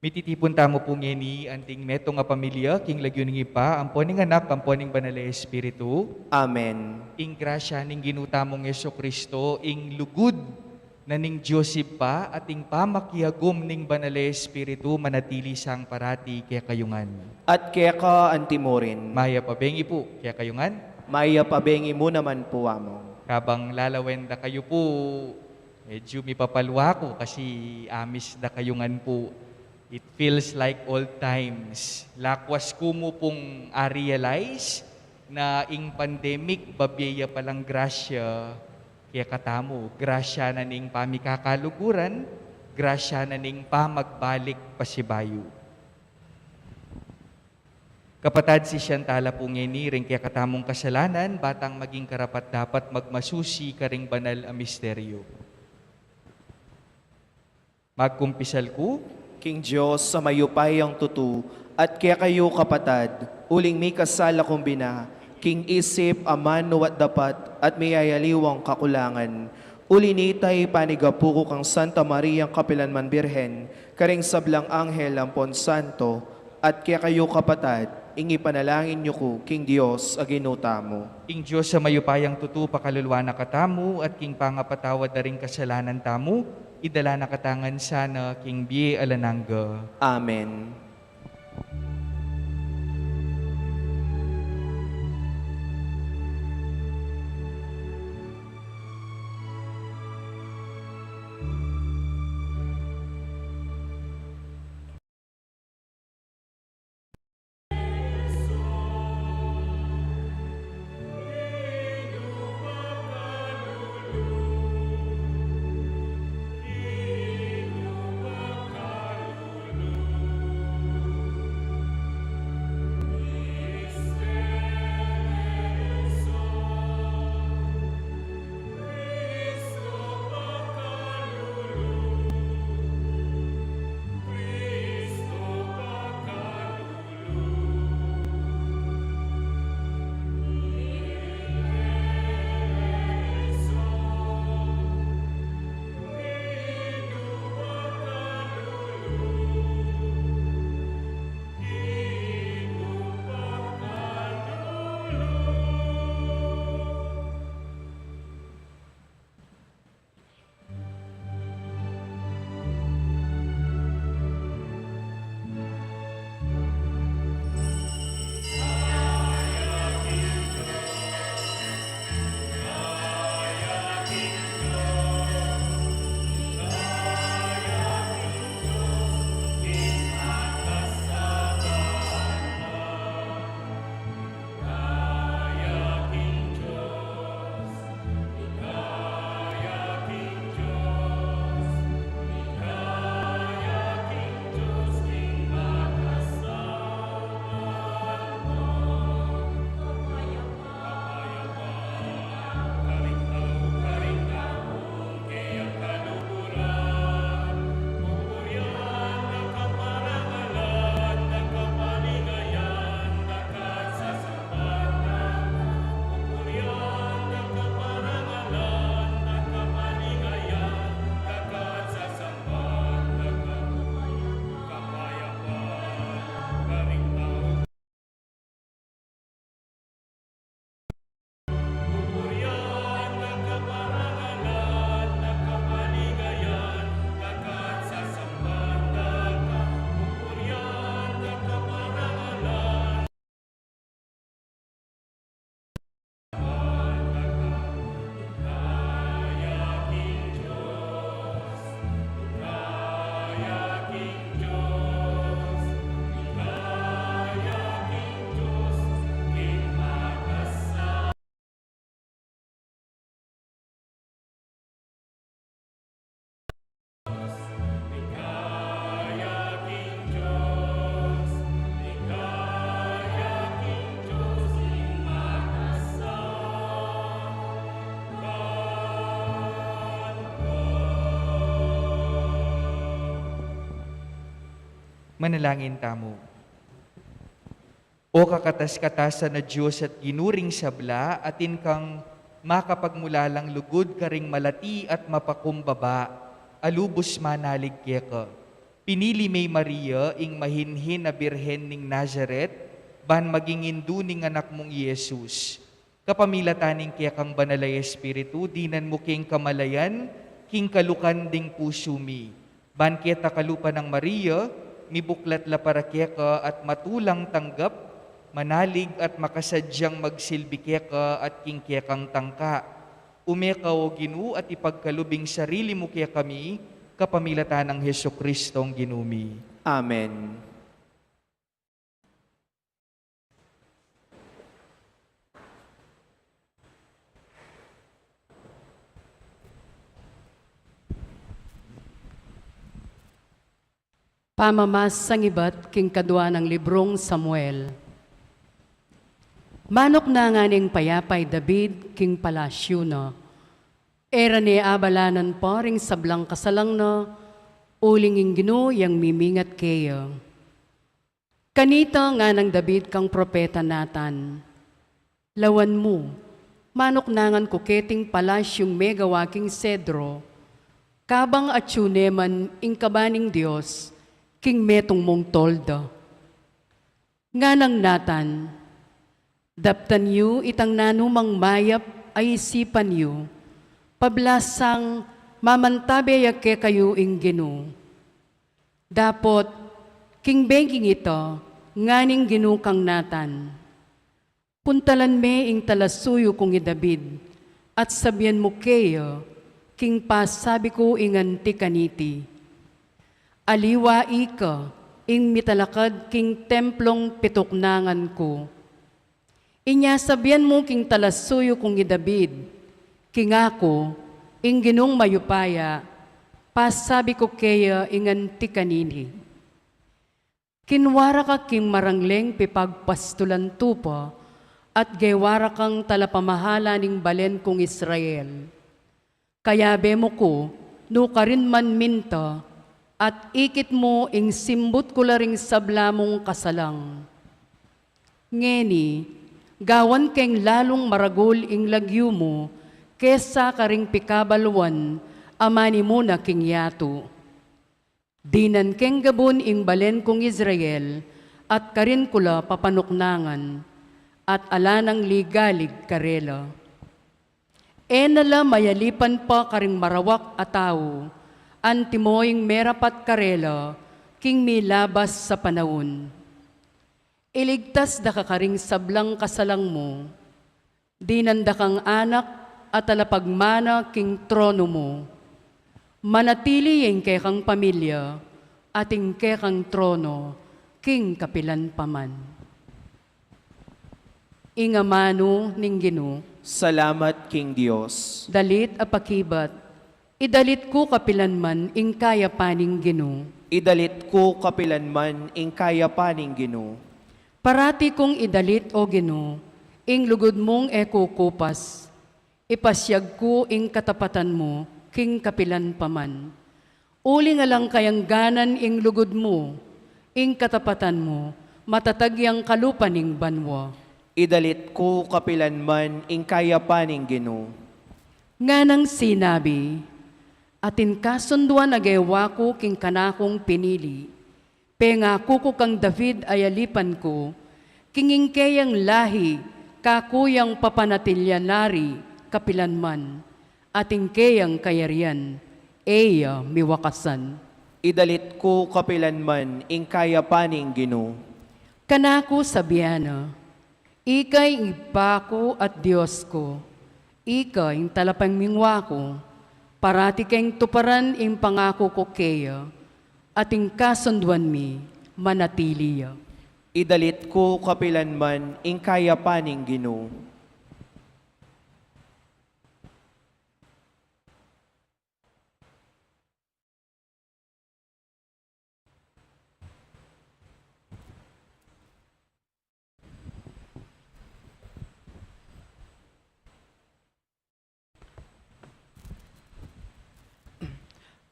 Mititipun tamu pu ngeni anting metung a pamilya king lagyu ning Ibpa, ampo ning Anak, ampo ning Banal a Espiritu. Amen. Ing grasya ning Ginu tamung Jesucristo, ing lugud na ning Dios Ibpa at ing pamakiagum ning Banal a Espiritu manatili sang parati kekayu ngan. At keka antimurin. Mayap a bengi pu kekayu ngan. Mayap a bengi mu naman pu, Among. Kabang lalawen da kayu pu, medyu mipapalwa ku kasi amis da kayu ngan pu. It feels like old times. Lakwas ku mu pung a-realize na ing pandemic, babie ya palang grasya kekatamu. Grasya na ning pamikakaluguran, grasya na ning pamagbalik pasibayu. Kapatad, sisian tala pu ngeni ring kekatamung kasalanan, ba tang maging karapat-dapat magmasusi karing banal a misteryu. Magkumpisal ku. King Dios a mayupayang tutu, at kekayu kapatad, uling mikasala kung bina, king isip, amanu at dapat, at miyayaliwang kakulangan. Uli nita ipanigapu ku kang Santa Mariang kapilanman Birhen, karing sablang anghel ampon santo, at kekayu kapatad, ing ipanalangin yu ku king Dios a Ginu tamu. Ing Dios a mayupayang tutu pakaluluan na katamu, at king pangapatawad da ring kasalanan tamu, idala na kata ngan sana king bie alang angga. Amen. Manalangin tamu. O kakatas-katasan a Dios at Ginu ring sabla, atin kang makapagmulalang lugud karing malati at mapakumbaba a lubus manalig keka. Pinili me i Maria, ing mahinhin a birhen ning Nazaret, ban maging indu ning anak mung i Jesus. Kapamilatan ning kekang Banal a Espiritu, dinan mu keng kamalayan king kalukan ding pusu mi. Ban keta kalupa nang Maria, mibuklat la para keka at matulang tanggap, manalig at makasadyang magsilbi keka at king kekang tangka. Ume ka, O Ginu, at ipagkalub ing sarili mu kekami, kapamilatan nang Jesucristong Ginu mi. Amen. Pamamasang ibat king kadua nang librung Samuel. Manuknangan ing payapa i David king palasyu na. E ra ne abalanan pa ring sablang kasalang na, uling ing Ginu yang mimingat keya. Kanita nganang David kang propeta Natan, "Lawan mu, manuknangan ku keting palasyung megawa king sedro, kabang atyu ne man ing kaba ning Dios king metung mung tolda." Nganang Natan, "Daptan yu itang nanumang mayap a isipan yu, pablasang mamantabe ya kekayu ing Ginu." Dapot, king bengking ita, nganing Ginu kang Natan, "Puntalan me ing talasuyu kung i David, at sabian mu keya, king pasabi ku ing anti kaniti, 'Aliwa ika ing mitalakad king templung pituknangan ku.' Inya sabian mu king talasuyu kung i David, 'King aku, ing Ginung mayupaya, pasabi ku keya ing anti kanini: Kinwa ra ka king marangleng pipagpastulan tupa, at gewa ra kang talapamahala ning balen kung Israel. Kayabe mu ku, nukarin man minta, at ikit mu ing simbut ku la ring sabla mung kasalang. Ngeni, gawan keng lalung maragul ing lagyu mu kesa karing pikabaluan a manimuna king yatu. Dinan keng gabun ing balen kung Israel, at karin ku la papanuknangan, at ala nang ligalig karela. E na la mayalipan pa karing marawak a tau, antimo ing merapat karela king milabas a panaun. Iligtas da ka karing sablang kasalang mu. Dinan da kang anak a talapagmana king trono mu. Manatili ya ing kekang pamilya at ing kekang trono king kapilan pa man." Ing amanu ning Ginu. Salamat king Dios. Dalit a pakibat. Idalit ku kapilan man ing kayapan ning Ginu. Idalit ku kapilan man ing kayapan ning Ginu. Parati kung idalit, O Ginu, ing lugud mung e kukupas. Ipasiag ku ing katapatan mu king kapilan pa man. Uling alang kayang ganan ing lugud mu, ing katapatan mu, matatag yang kalupa ning banua. Idalit ku kapilan man ing kayapan ning Ginu. Nganang sinabi, "Atin kasunduan a gewa ku king kanakung pinili. Pengaku ku kang David a yalipan ku, king ing keyang lahi, kaku yang papanatilian ari kapilan man, at ing keyang kayarian, e ya miwakasan." Idalit ku kapilan man ing kayapan ning Ginu. Kanaku sabian na, "Ika ing Ibpa ku at Dios ku, ika ing talapamingwa ku, parati keng tuparan ing pangaku ku keya, at ing kasunduan mi manatili ya." Idalit ku kapilan man ing kayapan ning Ginu.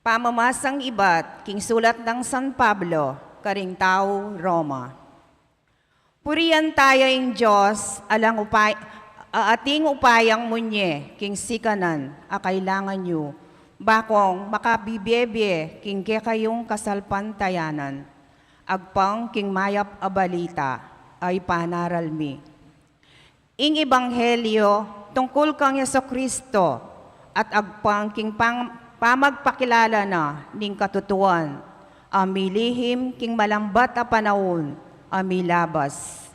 Pamamasang ibat king sulat nang San Pablo karing tau Roma. Purian taya ing Dios, alang upay-, a-, ating upayang munye king sikanan a kailangan yu, bakong makabibie-bie king kekayung kasalpantayanan, agpang king mayap a balita a ipanaral mi. Ing ebanghelyo tungkul kang Jesucristo, at agpang king pang-, pamagpakilala na ning katutuan a milihim king malambat a panaun a milabas.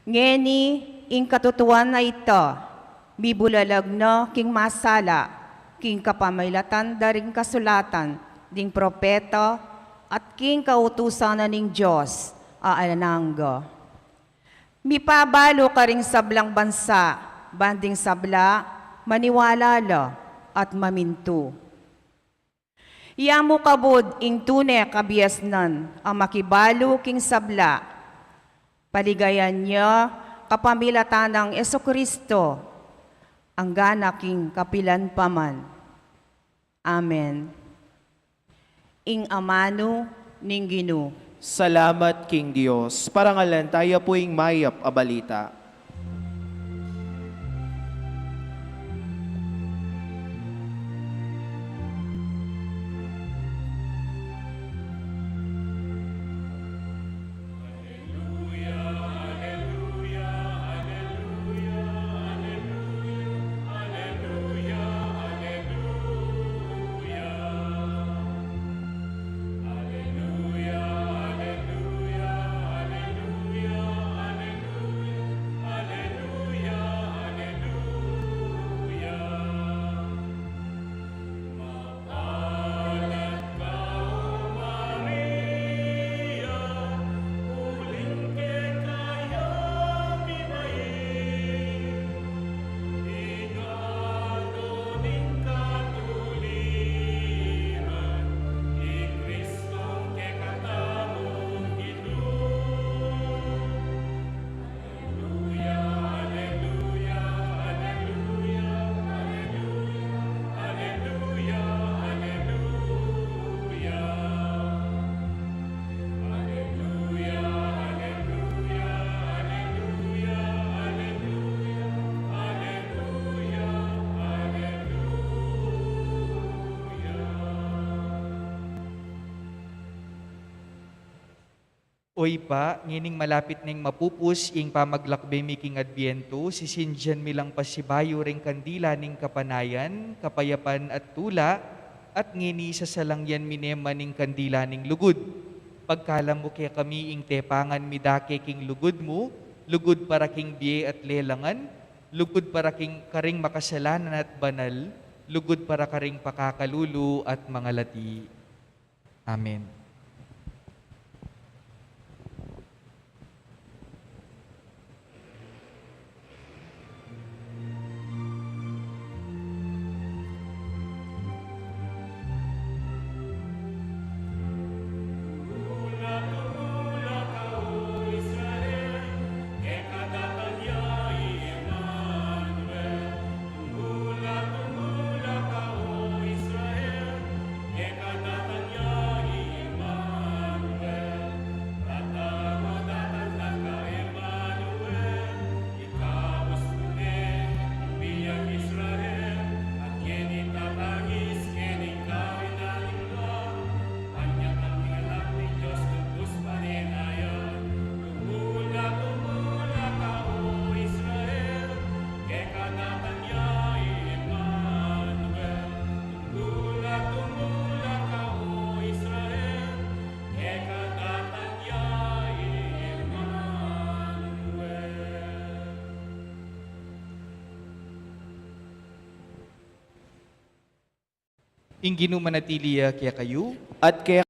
Ngeni ing katutuan a ita, mibulalag na king masala, king kapamilatan da ring kasulatan ding propeta, at king kautusan na ning Dios a alang angga. Mipabalu karing sablang bansa, ban ding sabla maniwala la at mamintu. Iya mu kabud ing tune kabiasnan a makibalu king sabla, paligayan ya kapamilatan nang Jesucristo, anggana king kapilan pa man. Amen. Ing amanu ning Ginu. Salamat king Dios. Parangalan taya pu ing mayap a balita. O Ibpa, ngening malapit neng mapupus ing pamaglakbe mi king Adbientu, sisindian mi lang pasibayu ring kandila ning kapanayan, kapayapan at tula, at ngeni sasalangyan mi ne man ing kandila ning lugud. Pagkalam mu kekami ing tepangan mi dake king lugud mu, lugud para king bie at lelangan, lugud para king karing makasalanan at banal, lugud para karing pakakalulu at mangalati. Amen. Ing Ginu manatili ya kekayu. At kaya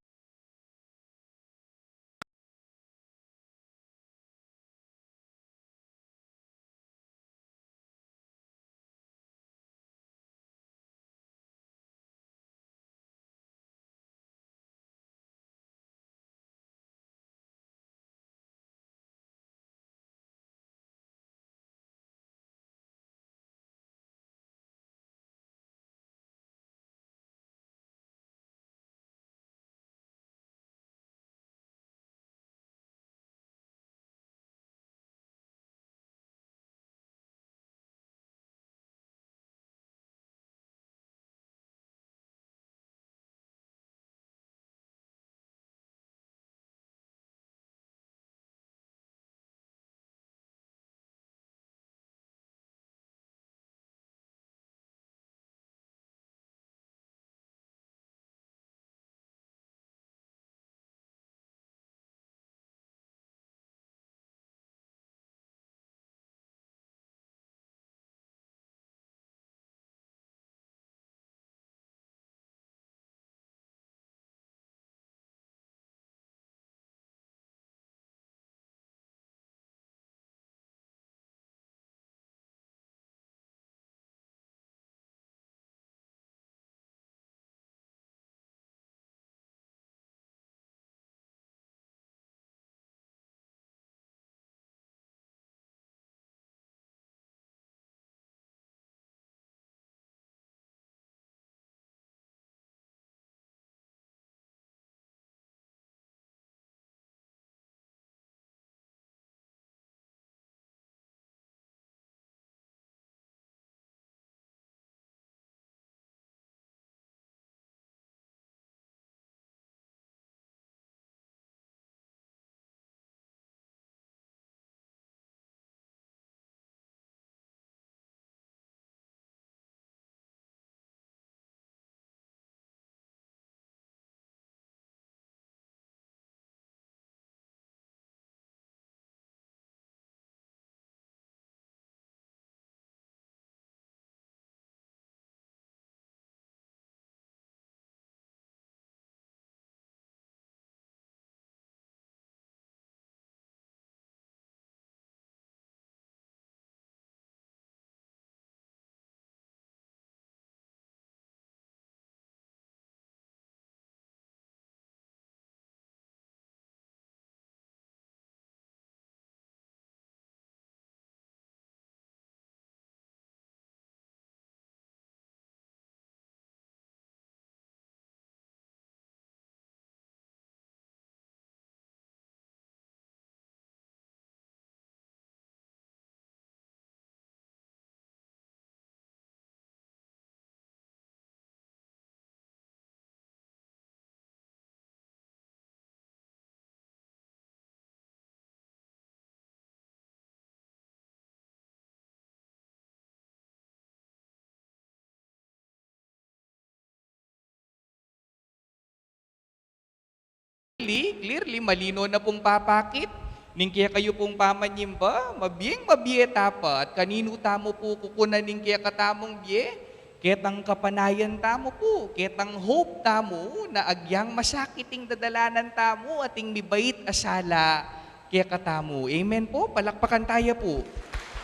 clearly, clearly, malino na pung papakit ning kekayu pung pamanyimba, mabieng mabie tapat, kaninu tamu pu kukunan ing kekatamung bie, ketang kapanayan tamu pu, ketang hope tamu, na agyang masakit ing dadalanan tamu, ating mibait a sala kekatamu. Amen pu? Palakpakan taya pu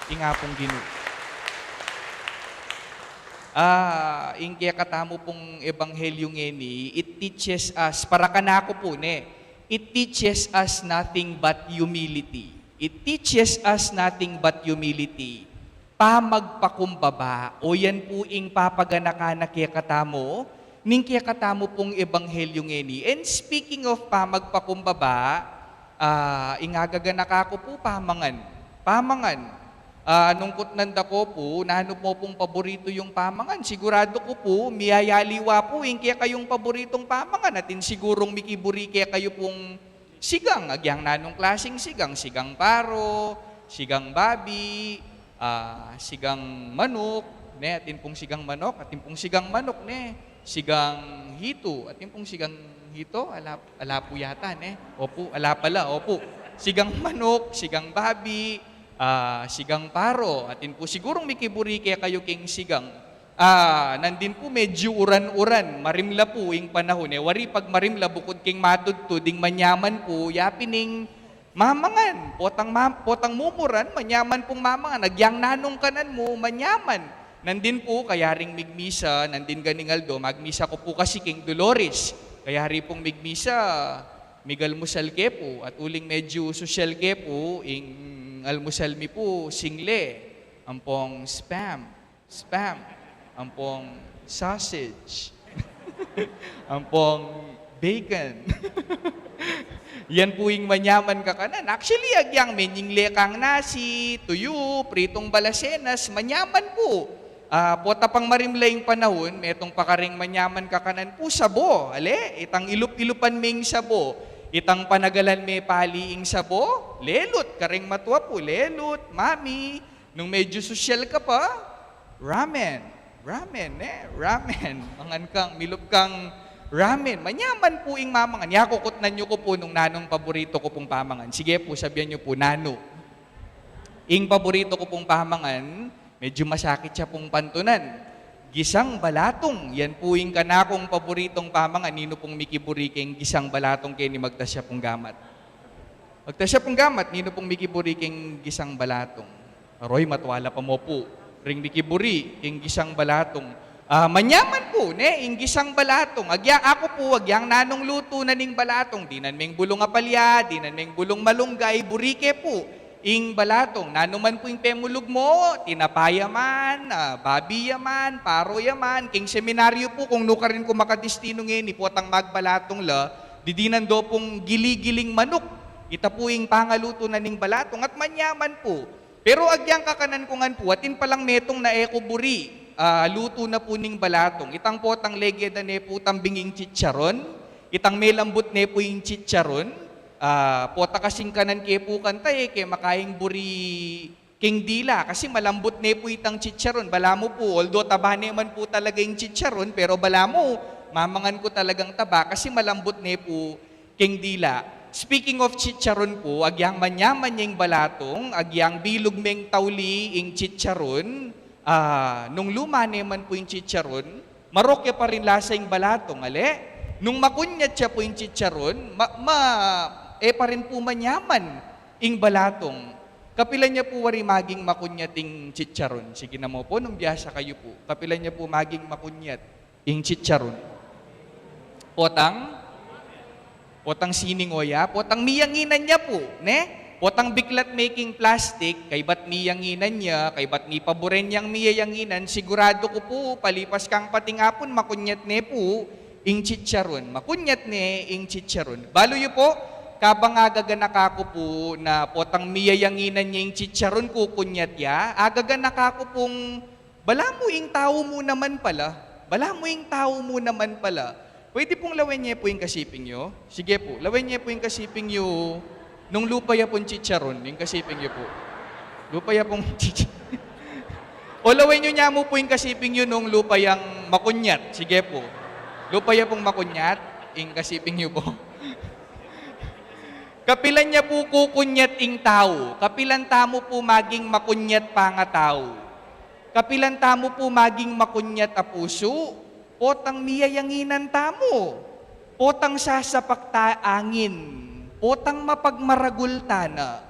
ing Apung Ginu. Ah, ing kekatamu pung ebanghelyu ngeni, it teaches us, para kanaku pu, ne, it teaches us nothing but humility. It teaches us nothing but humility. Pamagpakumbaba, o yan pu ing papaganaka na kekatamu, ning kekatamu pung ebanghelyu ngeni. And speaking of pamagpakumbaba, ah, ing agaganaka ku pu, pamangan. Pamangan. Ah, nung kutnan da ko pu, nanu mo pung paborito yung pamangan? Sigurado ku pu, miyayaliwa pu ing kekayung paboritong pamangan. Atin sigurung mikiburi kekayu pung sigang, agyang nanung klasing sigang, sigang paro, sigang babi, ah, sigang manuk, ne, atin pung sigang manuk, atin pung sigang manuk, ne, sigang hitu, atin pung sigang hitu, ala, ala pu yata, ne, opu, ala pala, opu. Sigang manuk, sigang babi, ah, sigang paro, atin pu sigurung mikiburi kekayu king sigang. Ah, nandin pu medyu uran-uran, marimla pu ing panahun, e wari pag marimla bukud king matudtud, ing manyaman pu, yapin ing mamangan, potang ma-, potang mumuran, manyaman pung mamangan, agyang nanung kanan mu, manyaman. Nandin pu, kayaring migmisa, nandin ganing aldo, magmisa ku pu kasi king Dolores. Kayari pung migmisa, migalmusal ke pu, at uling medyu sosyal ke pu, ing almusal mi pu, single, ampong spam. Spam. Ampong sausage. Ampong bacon. Yan pu ing manyaman kakanan. Actually, agyang menyingle kang nasi, tuyu, pritong balasenas, manyaman pu. Ah, pota pang marimla ing panahun, metung pa karing manyaman kakanan pu, sabo. Ale, itang ilup-ilupan ming sabo. Itang panagalan me pali ing sabo, lelut, karing matua pu, lelut, mami, nung medyu sosyal ka pa, ramen. Ramen, e? Ramen. Mangan kang, milup kang ramen. Manyaman pu ing mamangan. Ya, kukutnan yu ku pu nung nanung paborito ku pung pamangan. Sige pu, sabian yu pu, nanu. Ing paborito ku pung pamangan, medyu masakit ya pung pantunan. Gisang balatung. Yan pu ing kanakung paboritong pamangan. Ninu pung mikiburi king gisang balatung keni, magtas ya pung gamat? Magtas ya pung gamat, ninu pung mikiburi king gisang balatung? Aroy, matua la pa mo pu ring mikiburi king gisang balatung. Ah, manyaman pu, ne, ing gisang balatung. Agya, aku pu, agyang nanung lutu na ning balatung, dinan meng bulung apalya, dinan meng bulung malunggay, buri ke pu ing balatung. Nanu man pu ing pemulug mo, tinapa ya man, ah, babi ya man, paro ya man, king seminaryu pu, kung nukarin ku makadistinu ngeni, potang magbalatung la, didinan do pung gili-giling manuk. Ita pu ing pangalutu na ning balatung at manyaman pu. Pero agyang kakanan ku ngan pu, atin palang metung na e ku buri, ah, lutu na pu ning balatung. Itang potang leged da ne pu tambing ing chicharon, itang melambut ne pu ing chicharon, ah, pota kasing kanan ke pu kanta, e ke makaing buri king dila, kasi malambut ne pu itang chicharon. Balamu pu, although taba ne man pu talaga ing chicharon, pero balamu, mamangan ku talagang taba, kasi malambut ne pu king dila. Speaking of chicharon pu, agyang manyaman ya ing balatung, agyang bilug meng tauli ing chicharon, ah, nung luma ne man pu ing chicharon, marok ya pa rin lasa ing balatung, ale? Nung makunyat ya pu ing chicharon, ma-, ma-, e pa rin pu manyaman ing balatung. Kapilan ya pu wari maging makunyat ing chicharon? Sige namu pu, nung biasa kayu pu. Kapilan ya pu maging makunyat ing chicharon? Potang, potang sining oya, potang miyanginan ya pu, ne? Potang biklat me king plastik, kaybat miyanginan ya, kaybat mipaburen yang miyayanginan, sigurado ku pu, palipas kang pating apun, makunyat ne pu ing chicharon. Makunyat ne ing chicharon. Balu yu pu, kabang agaganaka ku pu na potang miyayanginan ya ing chicharon, kukunyat ya, agaganaka ku pung, balamu ing tau mu naman pala. Balamu ing tau mu naman pala. Pwede pung lawen ye pu ing kasiping yu? Sige pu, lawen ye pu ing kasiping yu. Nung lupa ya pung chicharon, ing kasiping yu pu. Lupa ya pung chicharon. O lawen yu namu pu ing kasiping yu nung lupa yang makunyat. Sige pu. Lupa ya pung makunyat, ing kasiping yu pu. Kapilan ya pu kukunyat ing tau? Kapilan tamu pu maging makunyat pangatau? Kapilan tamu pu maging makunyat a pusu? Potang miyayanginan tamu? Potang sasapak ta angin? Potang mapagmaragul tana?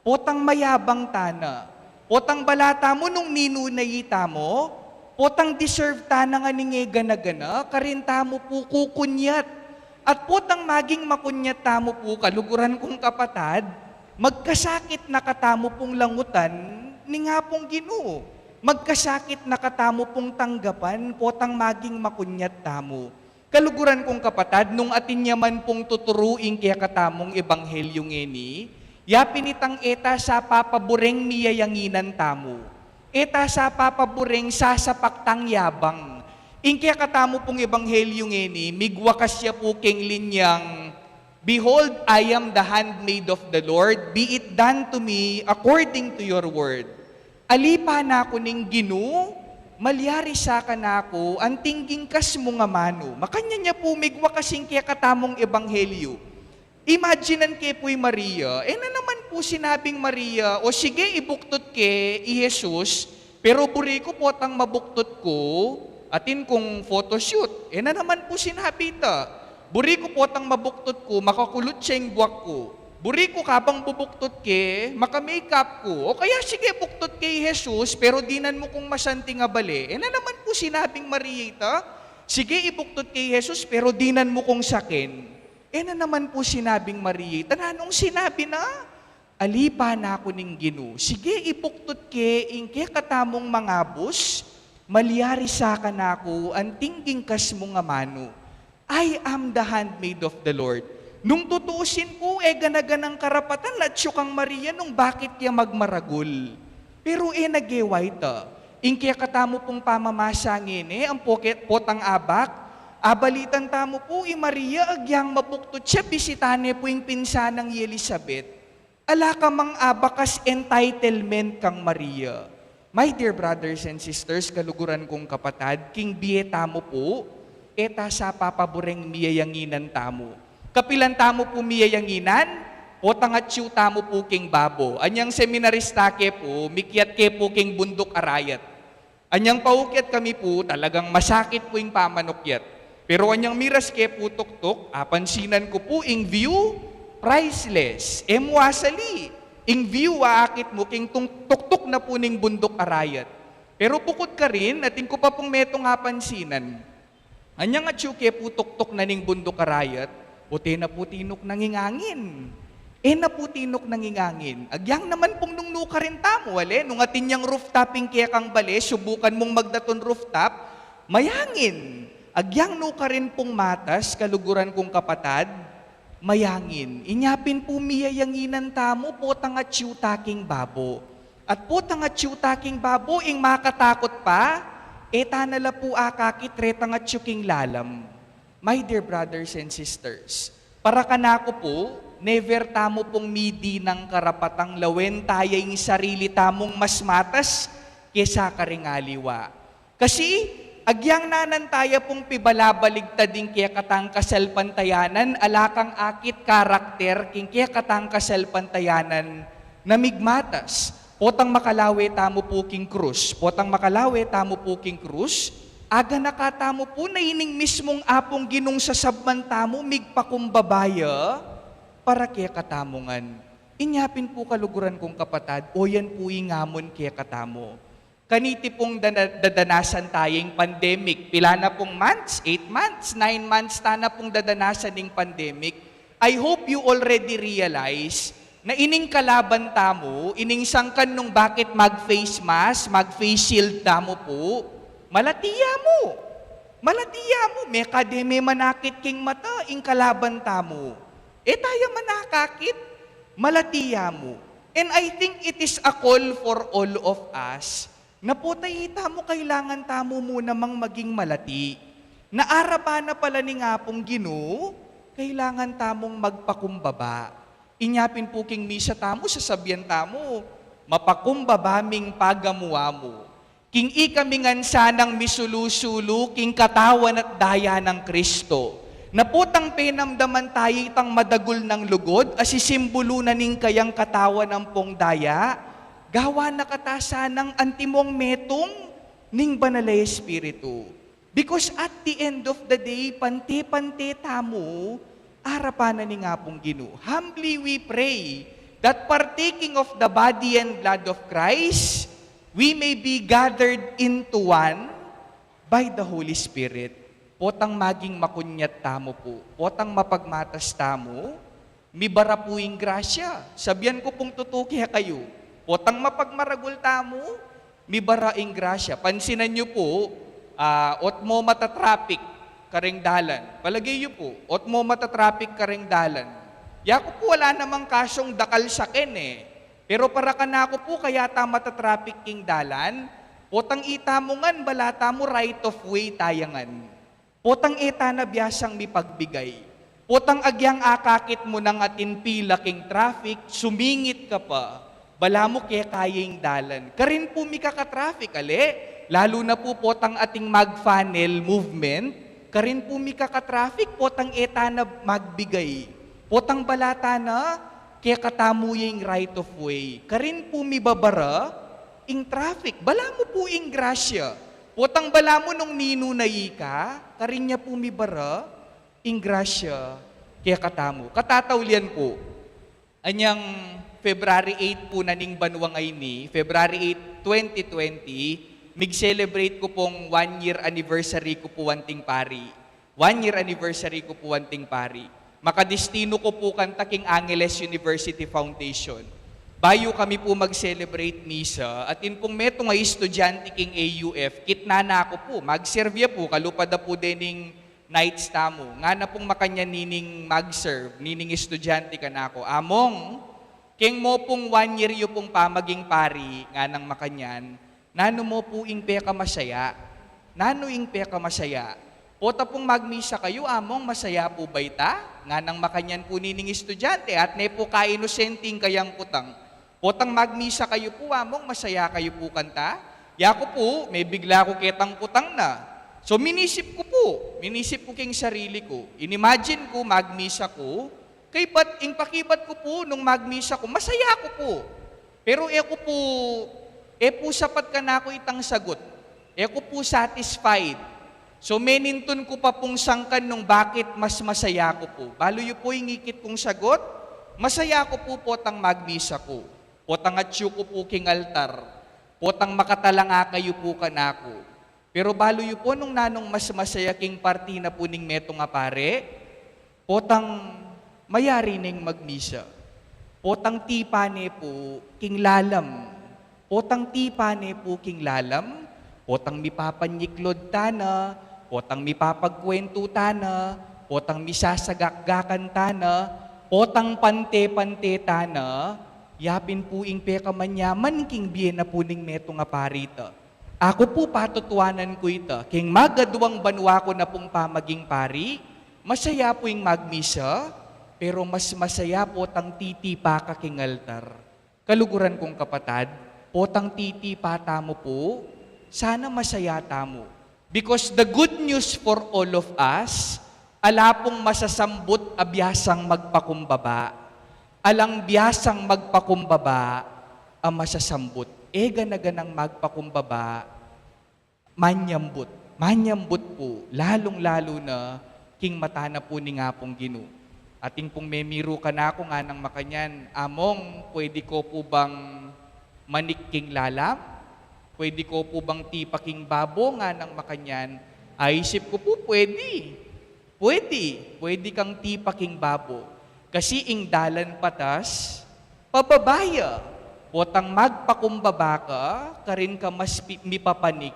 Potang mayabang tana? Potang bala tamu nung ninu na itamu? Potang deserve tana ngan ing e gana-gana? Karin tamu pu kukunyat? At potang maging makunyat tamu pu, kaluguran kung kapatad, magkasakit na katamu pung langutan ning Apung Ginu. Magkasakit na katamu pung tanggapan, potang maging makunyat tamu. Kaluguran kung kapatad, nung atin ya man pung tuturu ing kekatamung ebanghelyu ngeni, yapin itang e ta sa papabureng miyayanginan tamu. E ta sa papabureng sasapak tang yabang. Ing kekatamu pung ebanghelyu ngeni, migwakas ya pu keng linyang, "Behold, I am the handmaid of the Lord, be it done to me according to your word." Ali pa naku ning Ginu, malyari sa kanaku anting king kas mu ngan amanu. Makanyan ya pu migwakas ing kekatamung ebanghelyu. Imaginan ke pu i Maria, e na naman pu sinabing Maria, "O sige, ibuktut ke i Jesus, pero buri ku potang mabuktut ku, atin kung photoshoot." E na naman pu sinabi ita, "Buri ku potang mabuktut ku, makakulutsa ing buak ku. Buri ku kabang bubuktut ke, maka-makeup ku." O kaya, "Sige, buktut ke i Jesus, pero dinan mu kung masanting a bale." E na naman pu sinabing Maria ita, "Sige, ibuktut ke i Jesus, pero dinan mu kung saken." E na naman pu sinabing Maria ita. Nanung sinabi na? "Ali pa naku ning Ginu. Sige, ibuktut ke ing kekatamung mangabus, malyari sa kanaku anting king kas mu ngan amanu." "I am the handmaid of the Lord." Nung tutuusin pu, e gana-ganang karapatan la atyu kang Maria nung bakit ya magmaragul. Pero e na gewa ita. Ing kekatamu pung pamamasa ngeni, ang poket, potang abak, abalitan tamu pu i Maria, agyang mabuktut ya, bisita ne pu ing pinsan nang i Elizabeth. Ala ka mang abakas entitlement kang Maria. My dear brothers and sisters, kaluguran kung kapatad, king bie tamu pu, e ta sa papabureng miyayanginan tamu. Kapilan tamu pu miyayanginan? Potang atyu tamu pu king babo. Anyang seminarista ke pu, mikyat ke pu king Bunduk Arayat. Anyang paukyat kami pu, talagang masakit pu ing pamanukyat. Pero anyang miras ke pu tuktuk, apansinan ku pu ing view, priceless. E mu asali ing view a akit mu king tung-, tuktuk na pu ning Bunduk Arayat. Pero bukud karin, atin ku pa pung metung apansinan. Anyang atyu ke pu tuktuk na ning Bunduk Arayat, pute na pu tinuknang ing angin. E na pu tinuknang ing angin. Agyang naman pung nung nukarin tamu, ale, nung atin yang rooftop ing kekang bale, subukan mung magdatun rooftop, mayangin. Agyang nukarin pung matas, kaluguran kung kapatad, mayangin. Inya pin pu miyayanginan tamu, potang atyu ta king babo. At potang atyu ta king babo, ing makatakut pa, e ta na la pu akakit retang atyu king lalam. My dear brothers and sisters, para kanaku pu, never tamu pung midi nang karapatang lawen taya ing sarili tamung mas matas kesa karing aliwa. Kasi, agyang nanan taya pung pibalabaligtad ing kekatang kasalpantayanan, ala kang akit karakter king kekatang kasalpantayanan na migmatas. Potang makalawe tamu pu king krus, potang makalawe tamu pu king krus, aganaka tamu pu na ining mismung Apung Ginung sasabman tamu migpakumbaba ya para kekatamu ngan. Inya pin pu, kaluguran kung kapatad, o yan pu ing amon kekatamu. Kaniti pung dana-, dadanasan taya ing pandemic. Pila na pung months? Eight months, nine months ta na pung dadanasan ing pandemic. I hope you already realize na ining kalaban tamu, ining sangkan nung bakit mag-face mask, mag-face shield tamu pu, malati ya mu. Malati ya mu. Mekade me manakit king mata ing kalaban tamu. E taya manakakit, malati ya mu. And I think it is a call for all of us na pota itamu, kailangan tamu mu namang maging malati. Na araba na pala ning Apung Ginu, kailangan tamung magpakumbaba. Inya pin pu king misa tamu, sasabian tamu, "Mapakumbaba ming pagamu-amu." King ikami ngan sanang misulu-sulu king katawan at daya nang Kristo, Na potang penamdaman tayu itang madagul nang lugud, a sisimbulu na ning kayang katawan ampong daya, gawan na kata sanang antimong metung ning Banal a Espiritu. Because at the end of the day, pante-pante tamu arapan na ning Apung Ginu. Humbly we pray that partaking of the body and blood of Christ, we may be gathered into one by the Holy Spirit. Potang maging makunyat tamu pu, potang mapagmatas tamu, mibara pu ing grasya. Sabian ku pung tutu kekayu, potang mapagmaragul tamu, mibara ing grasya. Pansinan yu pu, ah, ot mo matatraffic kareng dalan. Palagay yu pu, ot mo matatraffic kareng dalan. Yaku pu, ala namang kasung dakal saken e. Pero para kanaku pu, kaya ta matatraffic king dalan, potang ita mu ngan, bala tamu right of way taya ngan. Potang e ta na biasang mipagbigay. Potang agyang akakit mu nang atin pila king traffic, sumingit ka pa, bala mu kekaya ing dalan. Karin pu mikaka-traffic, ale? Lalu na pu potang atin mag-funnel movement, karin pu mikaka-traffic, potang e ta na magbigay. Potang bala ta na kekatamu ya ing right of way. Karin pu mibabara ing traffic. Bala mu pu ing grasya. Potang bala mu nung ninu na ika, karin ya pu mibara ing grasya kekatamu. Katataulian pu, anyang February eight pu na ning banua ngeni, February eight, twenty twenty, mig-celebrate ku pung one year anniversary ku pu anting pari. One year anniversary ku pu anting pari. Makadestinu ku pu kanta king Angeles University Foundation. Bayu kami pu mag-celebrate misa, atin pung metung a estudyante king A U F, kitnan na ku pu, mag-serve ya pu, kalupa da pu dening nights tamu. Ngana pung makanyan nining mag-serve, nining estudyante kanaku, "Among, keng mo pung one year yu pung pamaging pari," nganang makanyan, "nanu mo pu ing pekamasaya? Nanu ing pekamasaya? Pota pung magmisa kayu, Among, masaya pu ba ita?" nganang makanyan pu nining estudyante, at ne pu kainosente ing kayang kutang. "Potang magmisa kayu pu, Among, masaya kayu pu kanta?" Yaku pu, mebigla ku ketang kutang na. So, minisip ku pu, minisip ku king sarili ku. In-imagine ku, magmisa ku, kaybat, ing pakibat ku pu, nung magmisa ku, masaya ku pu. Pero e ku pu, e pu sapat kanaku itang sagut. E ku pu satisfied. So, menintun ku pa pung sangkan nung bakit mas masaya ku pu. Balu yu pu ing ikit kung sagut, masaya ku pu potang magmisa ku. Potang atyu ku pu king altar. Potang makatalanga kayu pu kanaku. Pero balu yu pu nung nanung mas masaya king parti na pu ning metung a pari? Potang mayari neng magmisa. Potang tipa ne pu king lalam. Potang tipa ne pu king lalam. Potang mipapanyiklod tana. Potang mipapagkwentu tana. Potang misasagakgakan tana. Potang pante-pante tana. Yapin pu ing pekamanyaman king bie na pu ning metung a pari ta. Aku pu, patutuanan ku ita, king magaduang banua ku na pung pamaging pari, masaya pu ing magmisa, pero mas masaya potang titipa ka king altar. Kaluguran kung kapatad, potang titipa tamu pu, sana masaya tamu. Because the good news for all of us, ala pung masasambut a biasang magpakumbaba. Alang biasang magpakumbaba a masasambut. E gana-ganang magpakumbaba, manyambut. Manyambut pu, lalung-lalu na king mata na pu ning Apung Ginu. Atin pung memiru kanaku nganang makanyan, "Among, pwede ko pu bang manik king lalam? Pwede ko pu bang tipa king babo?" nganang makanyan. Aisip ku pu, pwede. Pwede, pwede kang tipa king babo. Kasi ing dalan patas, pababa ya. Potang magpakumbaba ka, karin ka mas pi-, mipapanik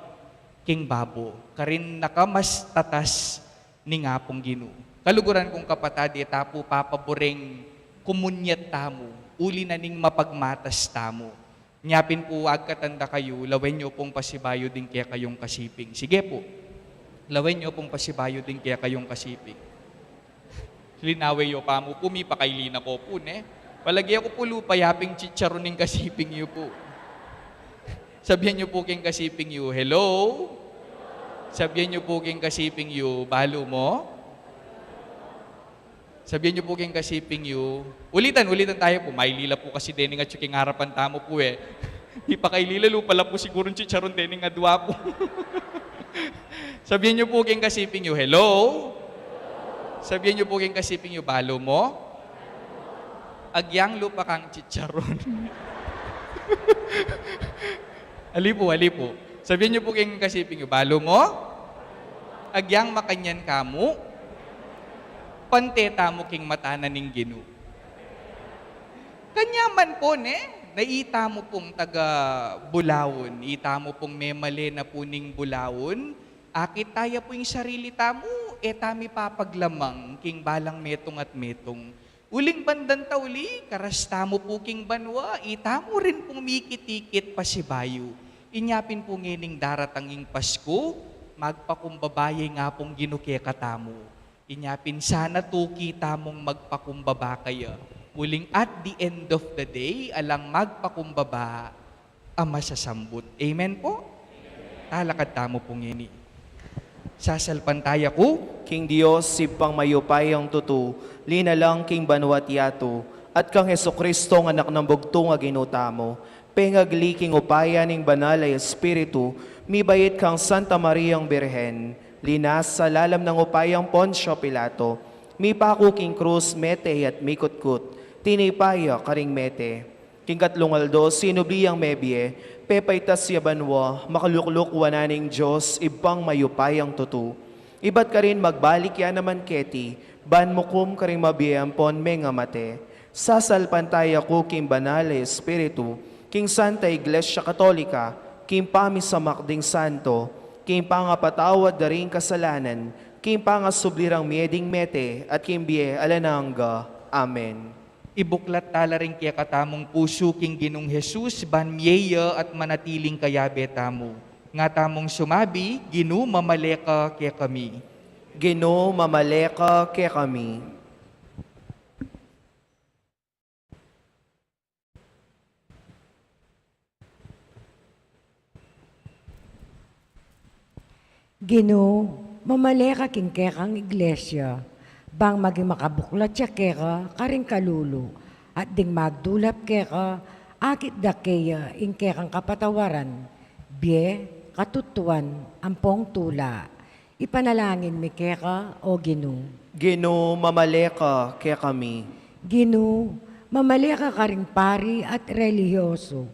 king babo. Karin na ka mas tatas ning Apung Ginu. Kaluguran kung kapatad, e ta pu papaburing kumunyat tamu, uli na ning mapagmatas tamu. Nyapin pu, agkatan da kayu, lawen yu pung pasibayu ding kekayung kasiping. Sige pu. Lawen yu pung pasibayu ding kekayung kasiping. Linawe yu pa mu pu, mipakaili na ko pu, ne? Palage ku pu lupa yaping chicharon ning kasiping yu pu. Sabian yu pu king kasiping yu, "Hello?" Sabian yu pu king kasiping yu, "Balu mo?" Sabian yu pu king kasiping yu, ulitan, ulitan taya pu. Mailila pu kasi dening atyu king arapan tamu pu e. Ipakailila lu pala pu sigurung chicharon dening adua pu. Sabian yu pu king kasiping yu, "Hello?" Sabian yu pu king kasiping yu, "Balu mu? Agyang lupa kang chicharon." Ali pu, ali pu. Sabian yu pu king kasiping yu, "Balu mu? Agyang makanyan ka mu? Pante tamu king mata na ning Ginu." Kanyaman pu, ne? Na itamu pung taga Bulaun, itamu pung memale na pu ning Bulaun, akit taya pu ing sarili tamu, e tamu ipapaglamang king balang metung at metung. Uling bandan tauli, karas tamu pu king banua, itamu rin pung mikit-ikit pasibayu. Inya pin pu ngening daratang ing Pasku, magpakumbaba ya ing Apung Ginu kekatamu. Inya pin sana tuki tamung magpakumbaba kaya. Uling at the end of the day, alang magpakumbaba a masasambut. Amen pu? Talakad tamu pu ngeni. Sasalpantaya ku king Dios, Ibpang mayupayang tutu, linalang king banua't yatu, at kang Jesucristo, Anak nang bugtung a Ginu tamu, pengagli king upaya ning Banal a Espiritu, mibait kang Santa Mariang Birhen, linasa lalam nang upayang Poncio Pilato, mipaku king krus, mete at mikutkut, tinipa ya karing mete. King katlung aldo, sinubli yang mebie, pepaitas ya banua, makalukluk wanan ning Dios, Ibpang mayupayang tutu. Ibat karin magbalik ya naman keti, ban mukum karing mabie ampon mengamate. Sasalpantaya ku king Banal a Espiritu, king Santa Iglesia Katolika, king pamisamak ding santo, king pangapatawad da ring kasalanan, king pangasubli rang mie ding mete, at king bie alang angga. Amen. Ibuklat tala ring kekatamung pusu king Ginung Jesus, ban mie ya at manatiling kayabe tamu. Nga tamung sumabi, "Ginu, mamale ka kekami." Ginu, mamale ka kekami. Ginu, mamale ka king kekang iglesia, bang maging makabuklat ya keka karing kalulu, at ding magdulap keka, akit da keya ing kekang kapatawaran, bie, katutuan, ampong tula. Ipanalangin mi keka, O Ginu. Ginu, mamale ka kekami. Ginu, mamale ka karing pari at relihiyoso,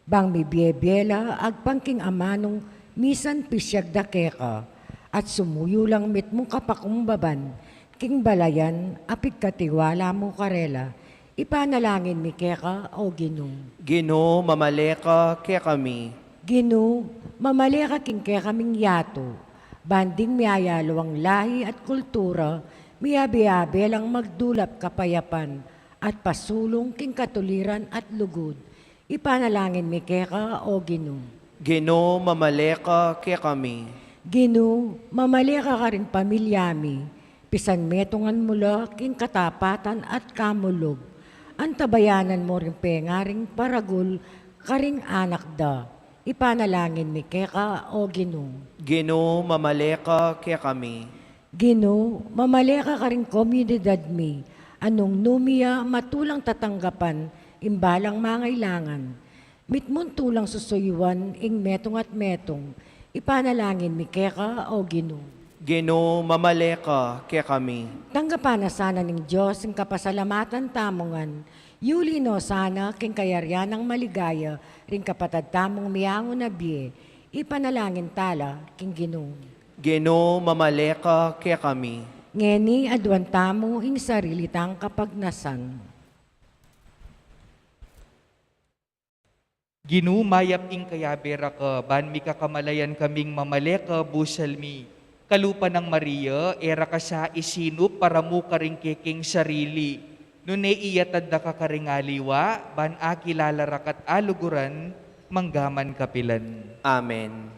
bang mibie-bie la agpang king amanung misan pisyag da keka, at sumuyu lang mitmung kapakumbaban king balayan a pigkatiwala mu karela. Ipanalangin mi keka, O Ginu. Ginu, mamale ka kekami. Ginu, mamale ka king kekaming yatu, ban ding miyayaluang lahi at kultura, miyabe-abe lang magdulap kapayapan at pasulung king katuliran at lugud. Ipanalangin mi keka, O Ginu. Ginu, mamale ka kekami. Ginu, mamale ka karing pamilya mi, pisan metungan mu la king katapatan at kamulub. Antabayanan mu ring pengaring paragul karing anak da. Ipanalangin mi keka, O Ginu. Ginu, mamale ka kekami. Ginu, mamale ka karing komunidad mi, a nung nu mi ya matulang tatanggapan ing balang mangailangan. Mitmung tulang susuyuan ing metung at metung. Ipanalangin mi keka, O Ginu. Ginu, mamale ka kekami. Tanggapan na sana ning Dios ing kapasalamatan tamu ngan, yuli no sana king kayarian nang maligaya ring kapatad tamung miyangu na bie. Ipanalangin tala king Ginu. Ginu, mamale ka kekami. Ngeni aduan tamu ing sarili tang kapagnasan. Ginu, mayap ing kayabe ra ka, ban mikakamalayan kaming mamale ka busal mi. Kalupa nang Maria, e ra ka sa isinup para mu karing keking sarili, nune iyatad da ka karing aliwa, ban akilala ra ka't aluguran, manggaman kapilan. Amen.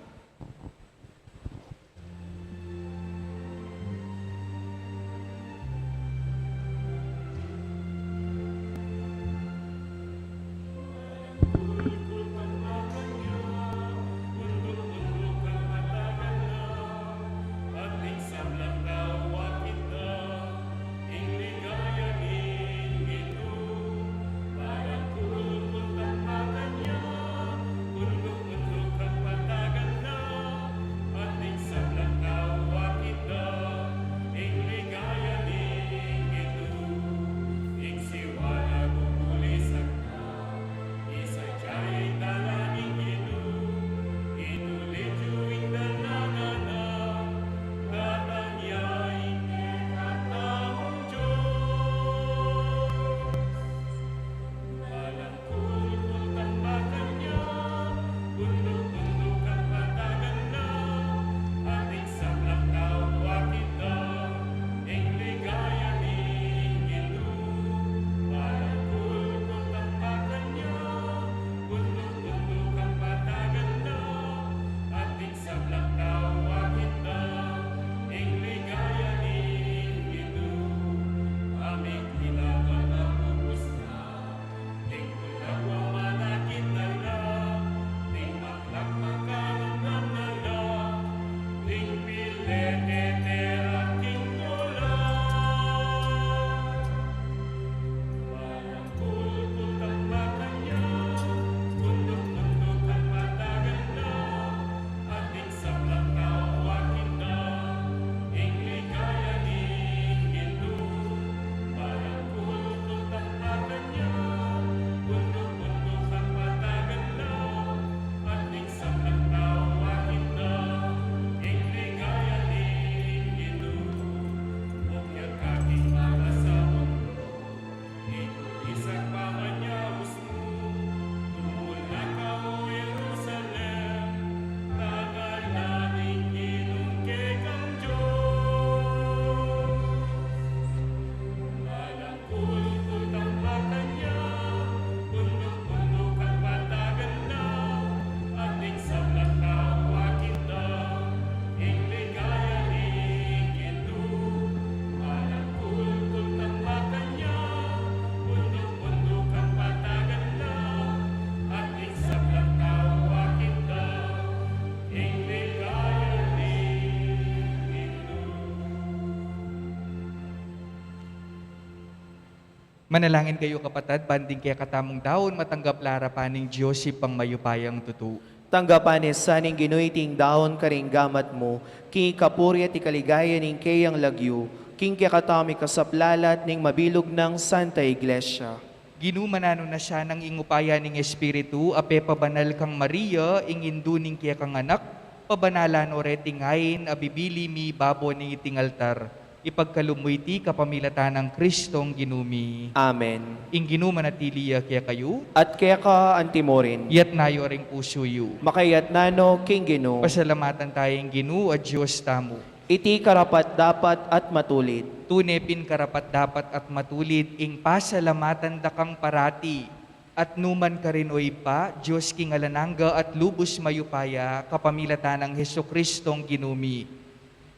Manalangin kayu, kapatad, ban ding kekatamung daun matanggap la arapan ning Dios Ibpang mayupayang tutu. Tanggapan ne sa ning Ginu iting daun karing gamat mu, king kapurian at ikaligaya ning keyang lagyu, king kekatamung kasaplalan at ning mabilug nang Santa Iglesia. Ginu, mananu na sanang ing upaya ning Espiritu a pepabanal kang Maria, ing indu ning kekang Anak, pabanalan no reting ain a bibili mi babo ning iting altar. Ipagkalub mu iti kapamilatan nang Kristong Ginu mi. Amen. Ing Ginu manatili ya kekayu. At keka antimurin. Iyatas yu ring pusu yu. Makayatas no king Ginu. Pasalamatan taya ing Ginu a Dios tamu. Iti karapat-dapat at matulid. Tune pin karapat-dapat at matulid ing pasalamatan da kang parati at nukarin man, O Ibpa, Dios king alang angga at lubus mayupaya, kapamilatan nang Jesukristong Ginu mi.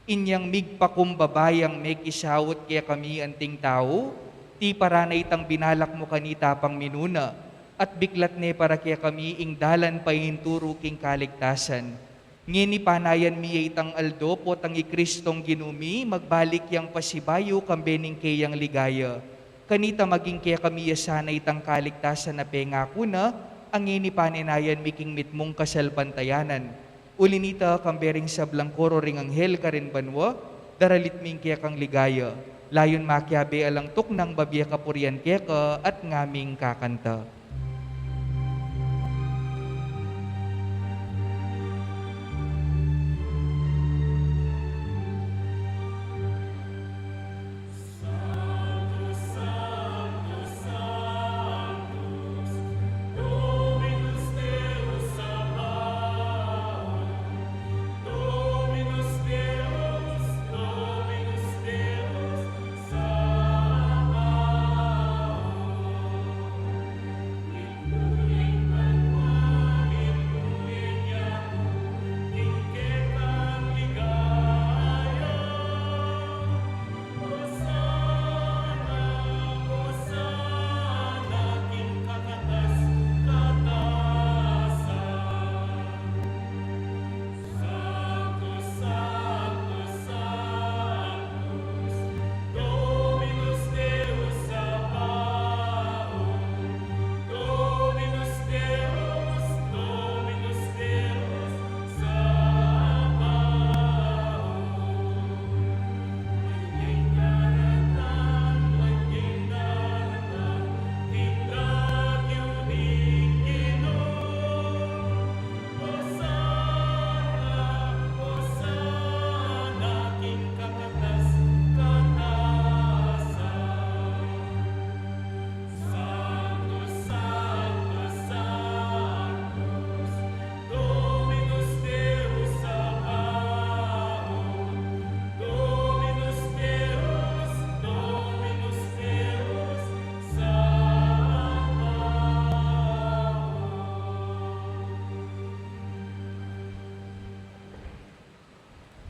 Inyang migpakumbaba yang mekisaut kekami anting tau, tiparan na itang binalak mu kanita pang minuna, at biklat ne para kekami ing dalan painturu king kaligtasan. Ngeni panayan mi ya itang aldo potang i Kristong Ginu mi magbalik yang pasibayu kambe ning keyang ligaya. Kanita maging kekami ya sana itang kaligtasan a pengaku na, a ngeni paninayan mi king mitmung kasalpantayanan. Uli na nita, kambe ring sablang koro ring anghel karin banua, daralit mi ing kekang ligaya. Layun makiabe alang tuknang babie kapurian keka at ngaming kakanta.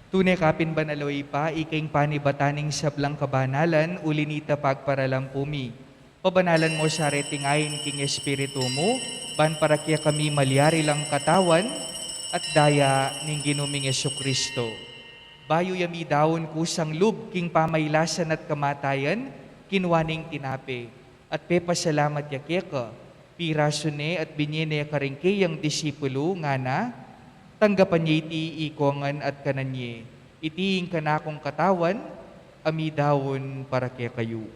Tune ka pin banal, O Ibpa, ika ing panibatan ning sablang kabanalan, uli na nita pagparalampu mi. Pabanalan mo sa reting ain king Espiritu mu, ban para kekami malyari lang katawan at daya ning Ginu ming Jesucristo. Bayu ya midaun kusang lub king pamailasan at kamatayan, kinua ne ing tinape, at pepasalamat ya keka, pirasu ne at binye ne karing keyang disipulu, ngana: Tanggapan ye iti ikong ngan at kanan ye. Iti ing kanakung katawan, a midaun para kekayu.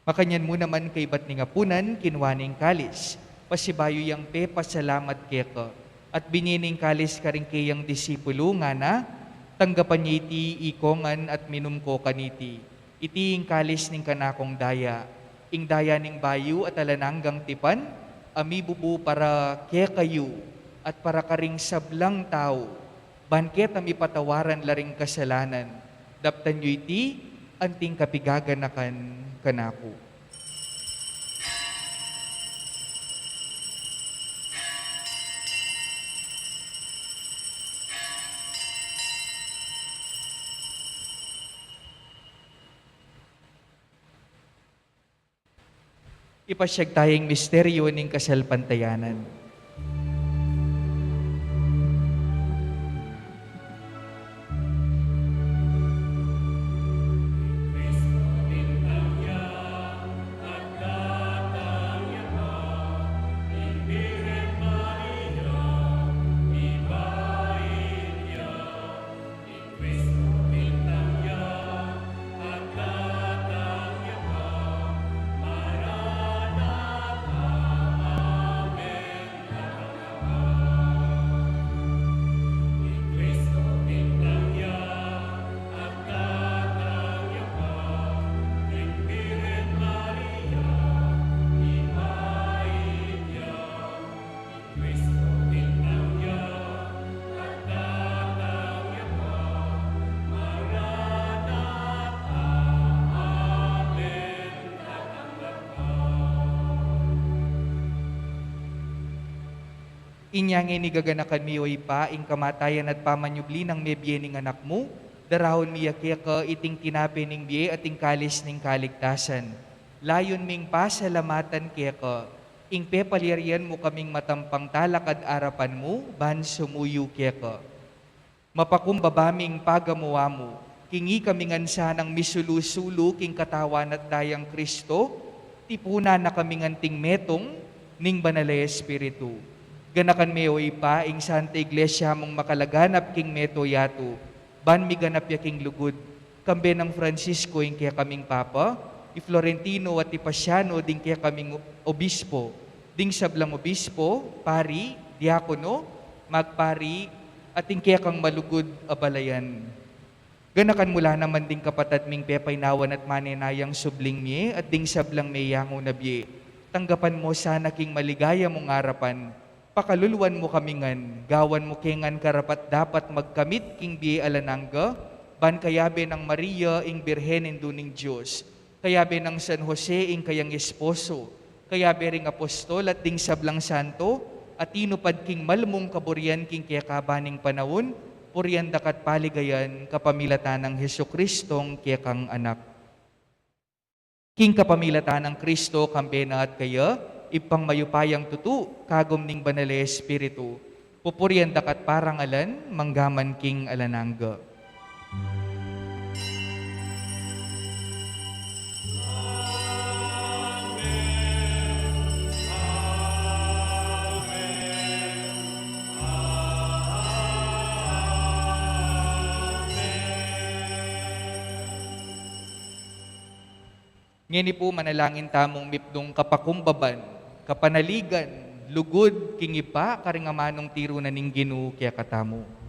Makanyan mu naman kaybat ning apunan, kinua ne ing kalis, pasibayu yang pepasalamat keka, at binye ne ing kalis karing keyang disipulu, ngana: Tanggapan ye iti ikong ngan at minum ko kaniti. Iti ing kalis ning kanakung daya, ing daya ning bayu at alang anggang tipan, a mibubu para kekayu at para karing sablang tau, ban keta mipatawaran la ring kasalanan. Daptan yu iti anting kapigaganakan kanaku. Pasiag taya ing misteryu ning kasalpantayanan. Inya ngeni gaganakan mi, O Ibpa, ing kamatayan at pamanyubli nang mebie ning Anak mu, daraun mi ya keka iting tinape ning bie at ing kalis ning kaligtasan. Layun ming pasalamatan keka ing pepalyarian mu kaming matampang talakad arapan mu ban sumuyu keka. Mapakumbaba ming pagamu-amu king ikami ngan sanang misulu-sulu king katawan at dayang Kristo, tipunan na kami ngan anting metung ning Banal a Espiritu. Ganakan me, O Ibpa, ing Santa Iglesia mung makalaganap king mabilug a yatu, ban miganap ya king lugud, kambe nang Francisco ing kekaming Papa, i Florentino at i Pasiano ding kekaming obispo, ding sablang obispo, pari, diakono, magpari, at ing kekang malugud a balayan. Ganakan mu la naman ding kapatad ming pepainawan at manenayang subling mie, at ding sablang meyangu na bie. Tanggapan mu sana king maligaya mung arapan, pakaluluan mu kami ngan, gawan mu ke ngan karapat-dapat magkamit king bie alang angga, ban kayabe nang Maria ing Birhen Indu ning Dios, kayabe nang San Jose ing kayang esposo, kayabe ring apostol at ding sablang santo a tinupad king mal mung kaburian king kekaban ning panaun, purian da ka at paligayan kapamilatan nang Jesucristong kekang Anak. King kapamilatan nang Kristo, kambe na at kaya, Ibpang mayupayang tutu, kagum ning Banal a Espiritu, pupurian da ka at parangalan, mangga man king alang angga. Ngeni pu, manalangin tamung mipnung kapakumbaban, kapanaligan, lugud king Ibpa, karing amanung tiru na ning Ginu kekatamu.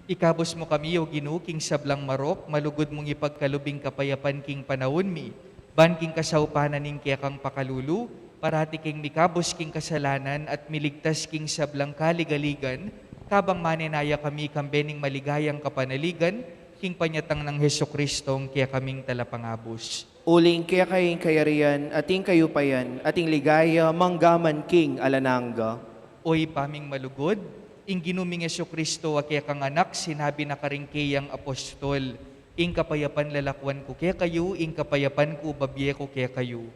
Ikabus mu kami, O Ginu, king sablang marok, malugud mung ipagkalub ing kapayapan king panaun mi, ban king kasaupan na ning kekang pakalulu, parati keng mikabus king kasalanan at miligtas king sablang kaligaligan, kabang manenaya kami kambe ning maligayang kapanaligan, king panyatang nang Jesucristong kekaming Talapangabus. Uling keka ing kayarian, at ing kayupayan, at ing ligaya, manggaman king alang angga. O Ibpa ming malugud, ing Ginu ming Jesucristo a kekang Anak, sinabi na karing keyang apostol, "Ing kapayapan lalakwan ku kekayu, ing kapayapan ku babie ku kekayu."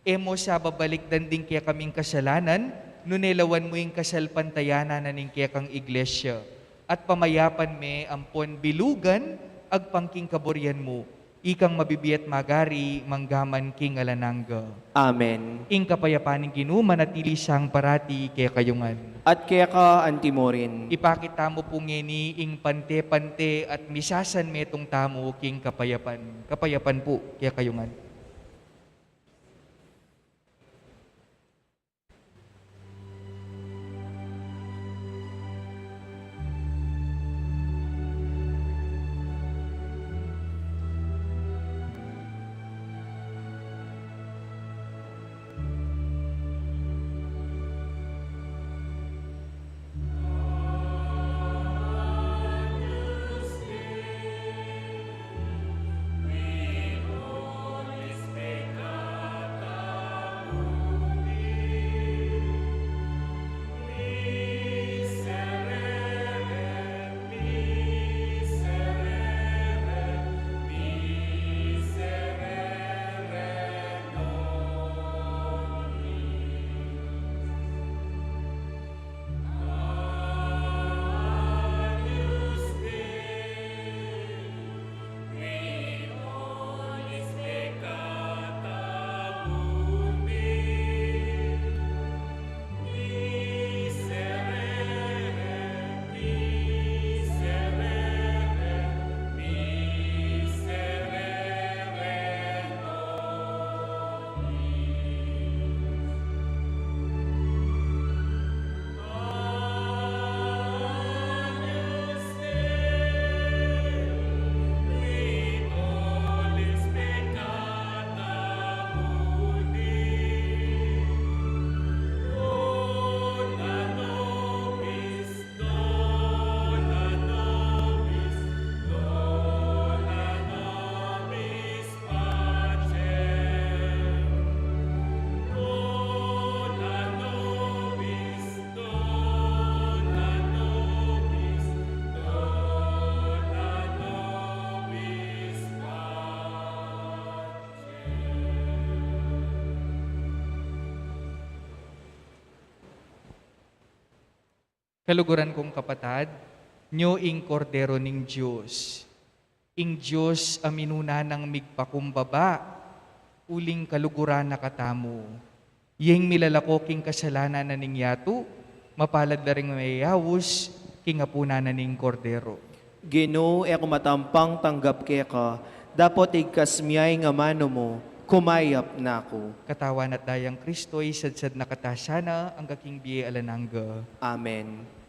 E mu sa babalikdan ding kekaming kasalanan, nune lawan mu ing kasalpantayanan na ning kekang Iglesia, at pamayapan me ampon bilugan agpang king kaburian mu, ikang mabibie at magari manggaman king alang angga. Amen. Ing kapayapan ning Ginu manatili sang parati kekayu ngan. At keka antimurin. Ipakit tamu pu ngeni ing pante-pante at misasanmetung tamu king kapayapan. Kapayapan pu kekayu ngan. Kaluguran kung kapatad, nyo ing Kordero ning Dios. Ing Dios a minuna nang migpakumbaba, uling kaluguran na katamu. Iyeng milalako king kasalanan na ning yatu, mapalad la ring mayayaus king apunan na ning Kordero. Ginu, e ku matampang tanggap keka, dapot igkas mu ing amanu mu, kumayap na ku. Katawan at dayang Kristo, isadsad na kata sana angga king bie alang angga. Amen.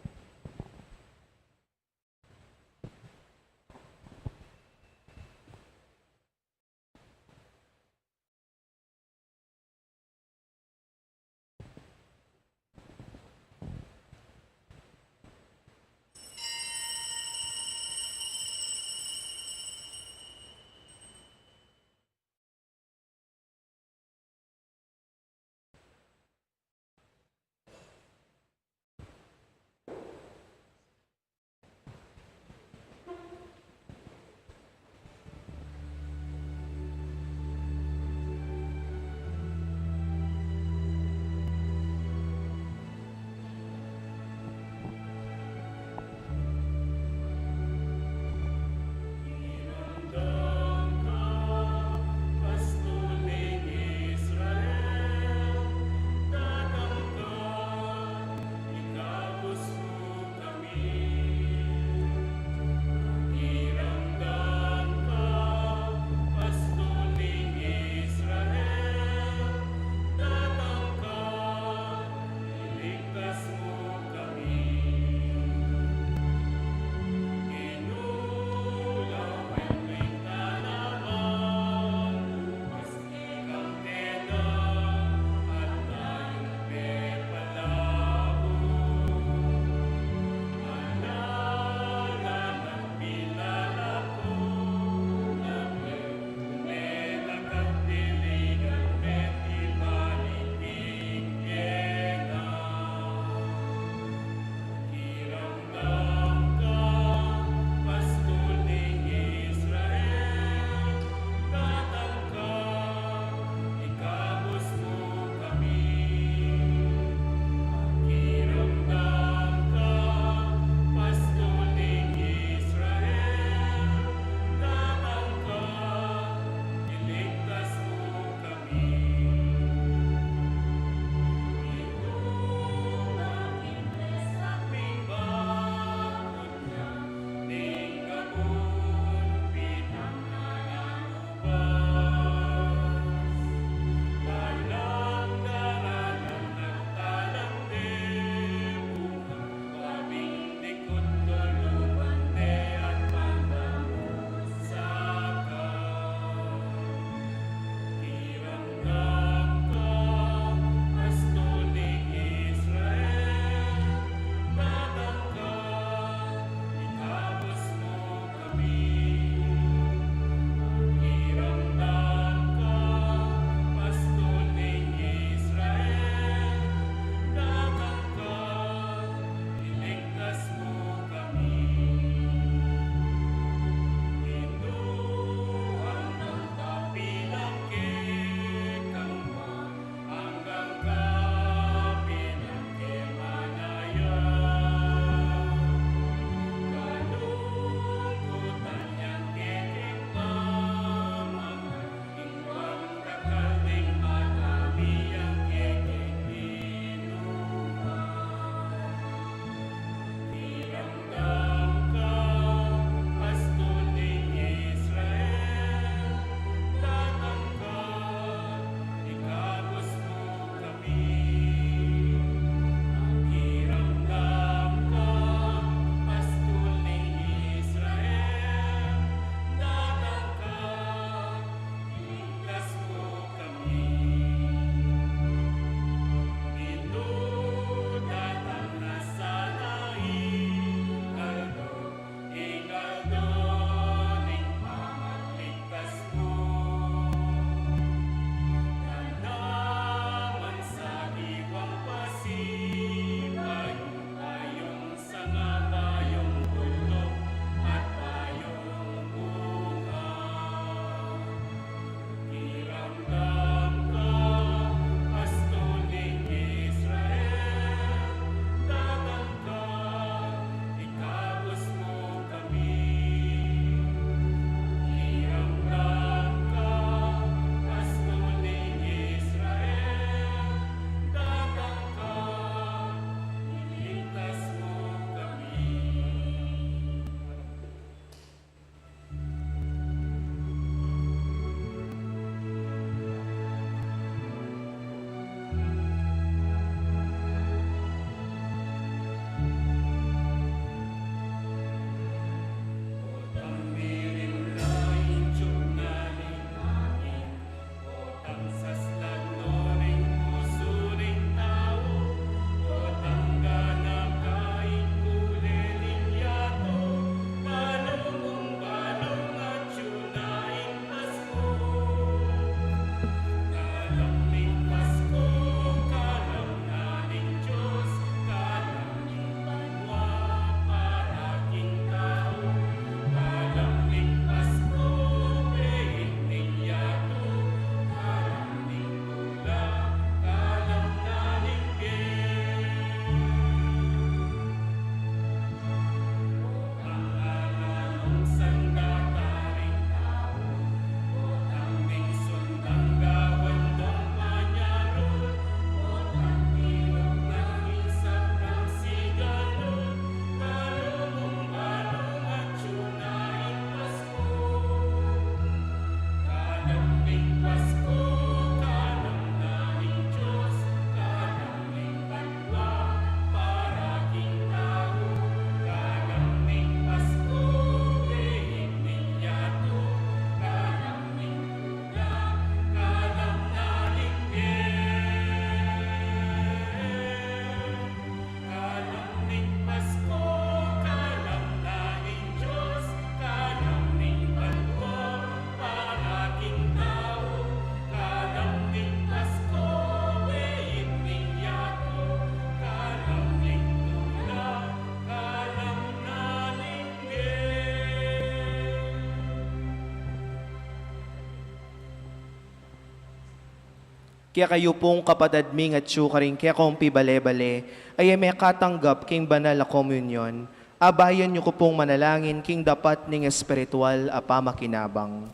Kekayu pung kapatad ming atyu karing kekong pibale-bale, a e mekatanggap king banal a komunyon, abayan yu ku pung manalangin king dapat ning espiritual a pamakinabang.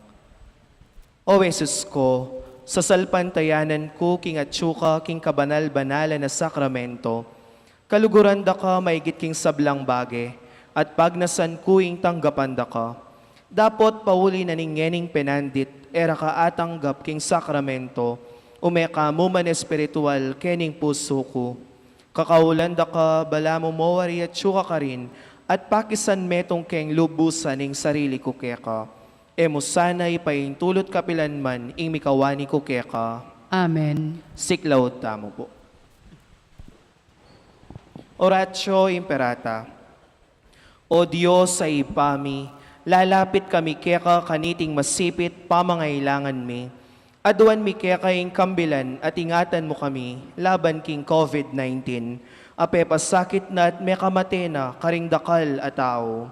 O Jesus ku, sasalpantayanan ku king atyu ka king kabanal-banalan a sakramento, kaluguran da ka maigit king sablang bage, at pagnasan ku ing tanggapan da ka. Dapot pauli na ning ngening penandit, e ra ka atanggap king sakramento, ume ka mu man espiritual kening pusu ku. Kakaulan da ka, balamu mo wari atyu ka karin, at pakisan metung keng lubusan ing sarili ku keka. E mu sana ipaintulut kapilan man ing mikawani ku keka. Amen. Siklaud tamu pu. Oratio Imperata. O Dios a Ibpa mi, lalapit kami keka kaniting masipit pamangailangan mi. Aduan mi keka ing kambilan at ingatan mu kami laban king COVID nineteen, a pepasakit na at mekamate na karing dakal a tau.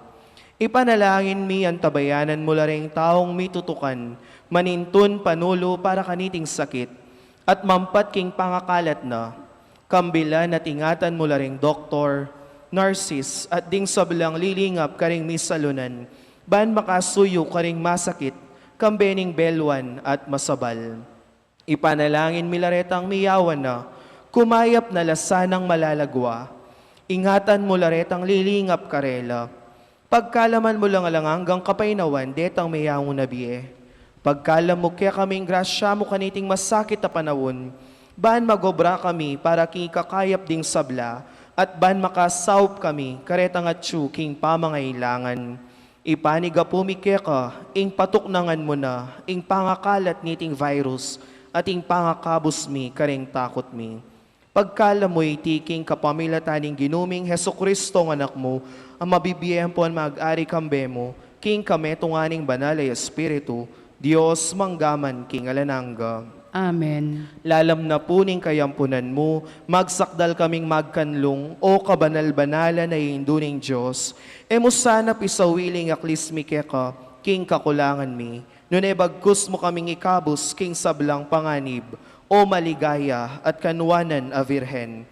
Ipanalangin mi antabayanan mu la ring taung mitutukan manintun panulu para kaniting sakit, at mampat king pangakalat na. Kambilan at ingatan mu la ring doktor, nurses, at ding sablang lilingap karing misalunan, ban makasuyu karing masakit, kambe ning belwan at masabal. Ipanalangin mi la retang miyawan na, kumayap na la sanang malalagwa. Ingatan mu la retang lilingap karela. Pagkalaman mu lang alang anggang kapaynawan detang meyangu na bie. Pagkalam mu kekaming grasya mu kaniting masakit a panaun, ban magobra kami para king ikakayap ding sabla, at ban makasaup kami karetang atyu king pamangailangan. Ipanigapu mi keka ing patuknangan mu na ing pangakalat niting virus at ing pangakabus mi karing takut mi. Pagkalam mu iti king kapamilatan ning Ginu ming Jesucristo, a Anak mu, a mabibie ampon mag-ari kambe mu, king kametungan ning Banal a Espiritu, Dios, mangga man king alang angga. Amen. Lalam na pu ning kayampunan mu, magsakdal kaming magkanlung, o kabanal-banalan a Indu ning Dios, e mu sana pisawili ing aklis mi keka king kakulangan mi, nune bagkus mu kaming ikabus king sablang panganib, o maligaya at kanwanan a Virgen.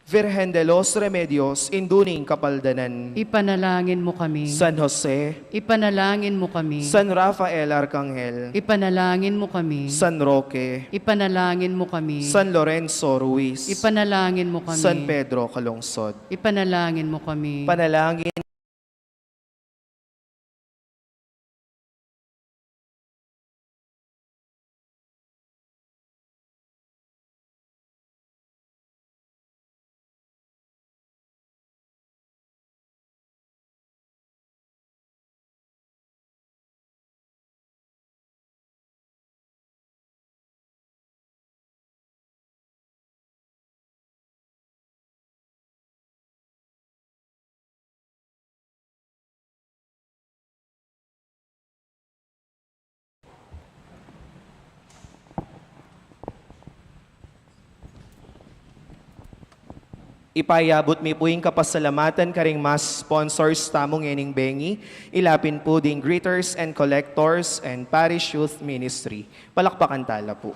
Virgen de los Remedios, Indu ning Kapaldanan. Ipanalangin mu kami. San Jose. Ipanalangin mu kami. San Rafael Arcangel. Ipanalangin mu kami. San Roque. Ipanalangin mu kami. San Lorenzo Ruiz. Ipanalangin mu kami. San Pedro Calungsod. Ipanalangin mu kami. Panalangin. Ipayabut mi pu ing kapasalamatan karing mas sponsors tamu ngening bengi, ilapin pu ding greeters and collectors and parish youth ministry. Palakpakan tala pu.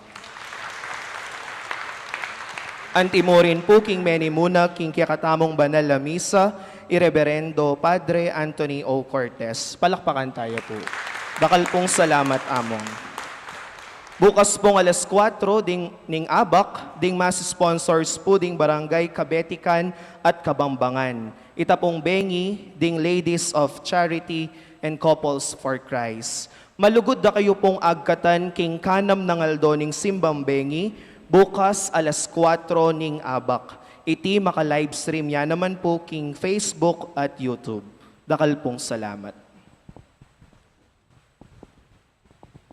Antimurin pu king menimuna king kekatamung banal a misa, i Reberendo Padre Anthony O. Cortez. Palakpakan taya pu. Dakal pung salamat, Among. Bukas pung alas kuatro ding, ning abak, ding mas sponsors pu ding Barangay Kabetikan at Kabambangan. Ita pung bengi ding Ladies of Charity and Couples for Christ. Malugud da kayu pung agkatan king kanam nang aldo ning simbang bengi, bukas alas kuatro ning abak. Iti maka-livestream ya naman pu king Facebook at YouTube. Dakal pung salamat.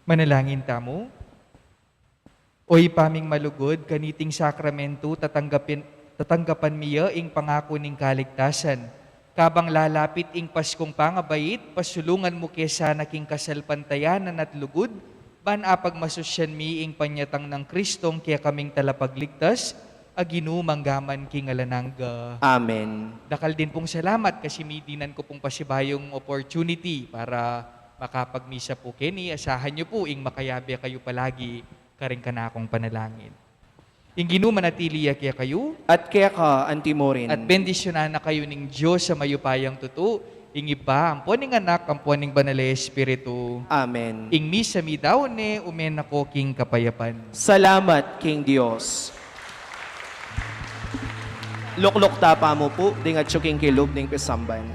Manalangin tamu. O Ibpa ming malugud, kaniting sakramentu tatanggapin, tatanggapan mi ya ing pangaku ning kaligtasan. Kabang lalapit ing Paskung pangabait, pasulungan mu ke sana king kasalpantayanan at lugud, ban apagmasusyan mi ing panyatang nang Kristong kekaming Talapagligtas, a Ginu, mangga man king alang angga. Amen. Dakal din pung salamat kasi midinan ku pung pasibayung opportunity para makapagmisa pu keni. Asahan yu pu ing makayabe kayu palagi karing kanakung panalangin. Ing Ginu manatili ya kekayu. At keka antimurin. At bendisyunan na kayu ning Dios a mayupayang tutu, ing Ibpa, ampo ning Anak, ampo ning Banal a Espiritu. Amen. Ing misa midaun ne, ume na ko king kapayapan. Salamat king Dios. Lukluk ta pa mu pu, ding atyu king kilub ning pisamban.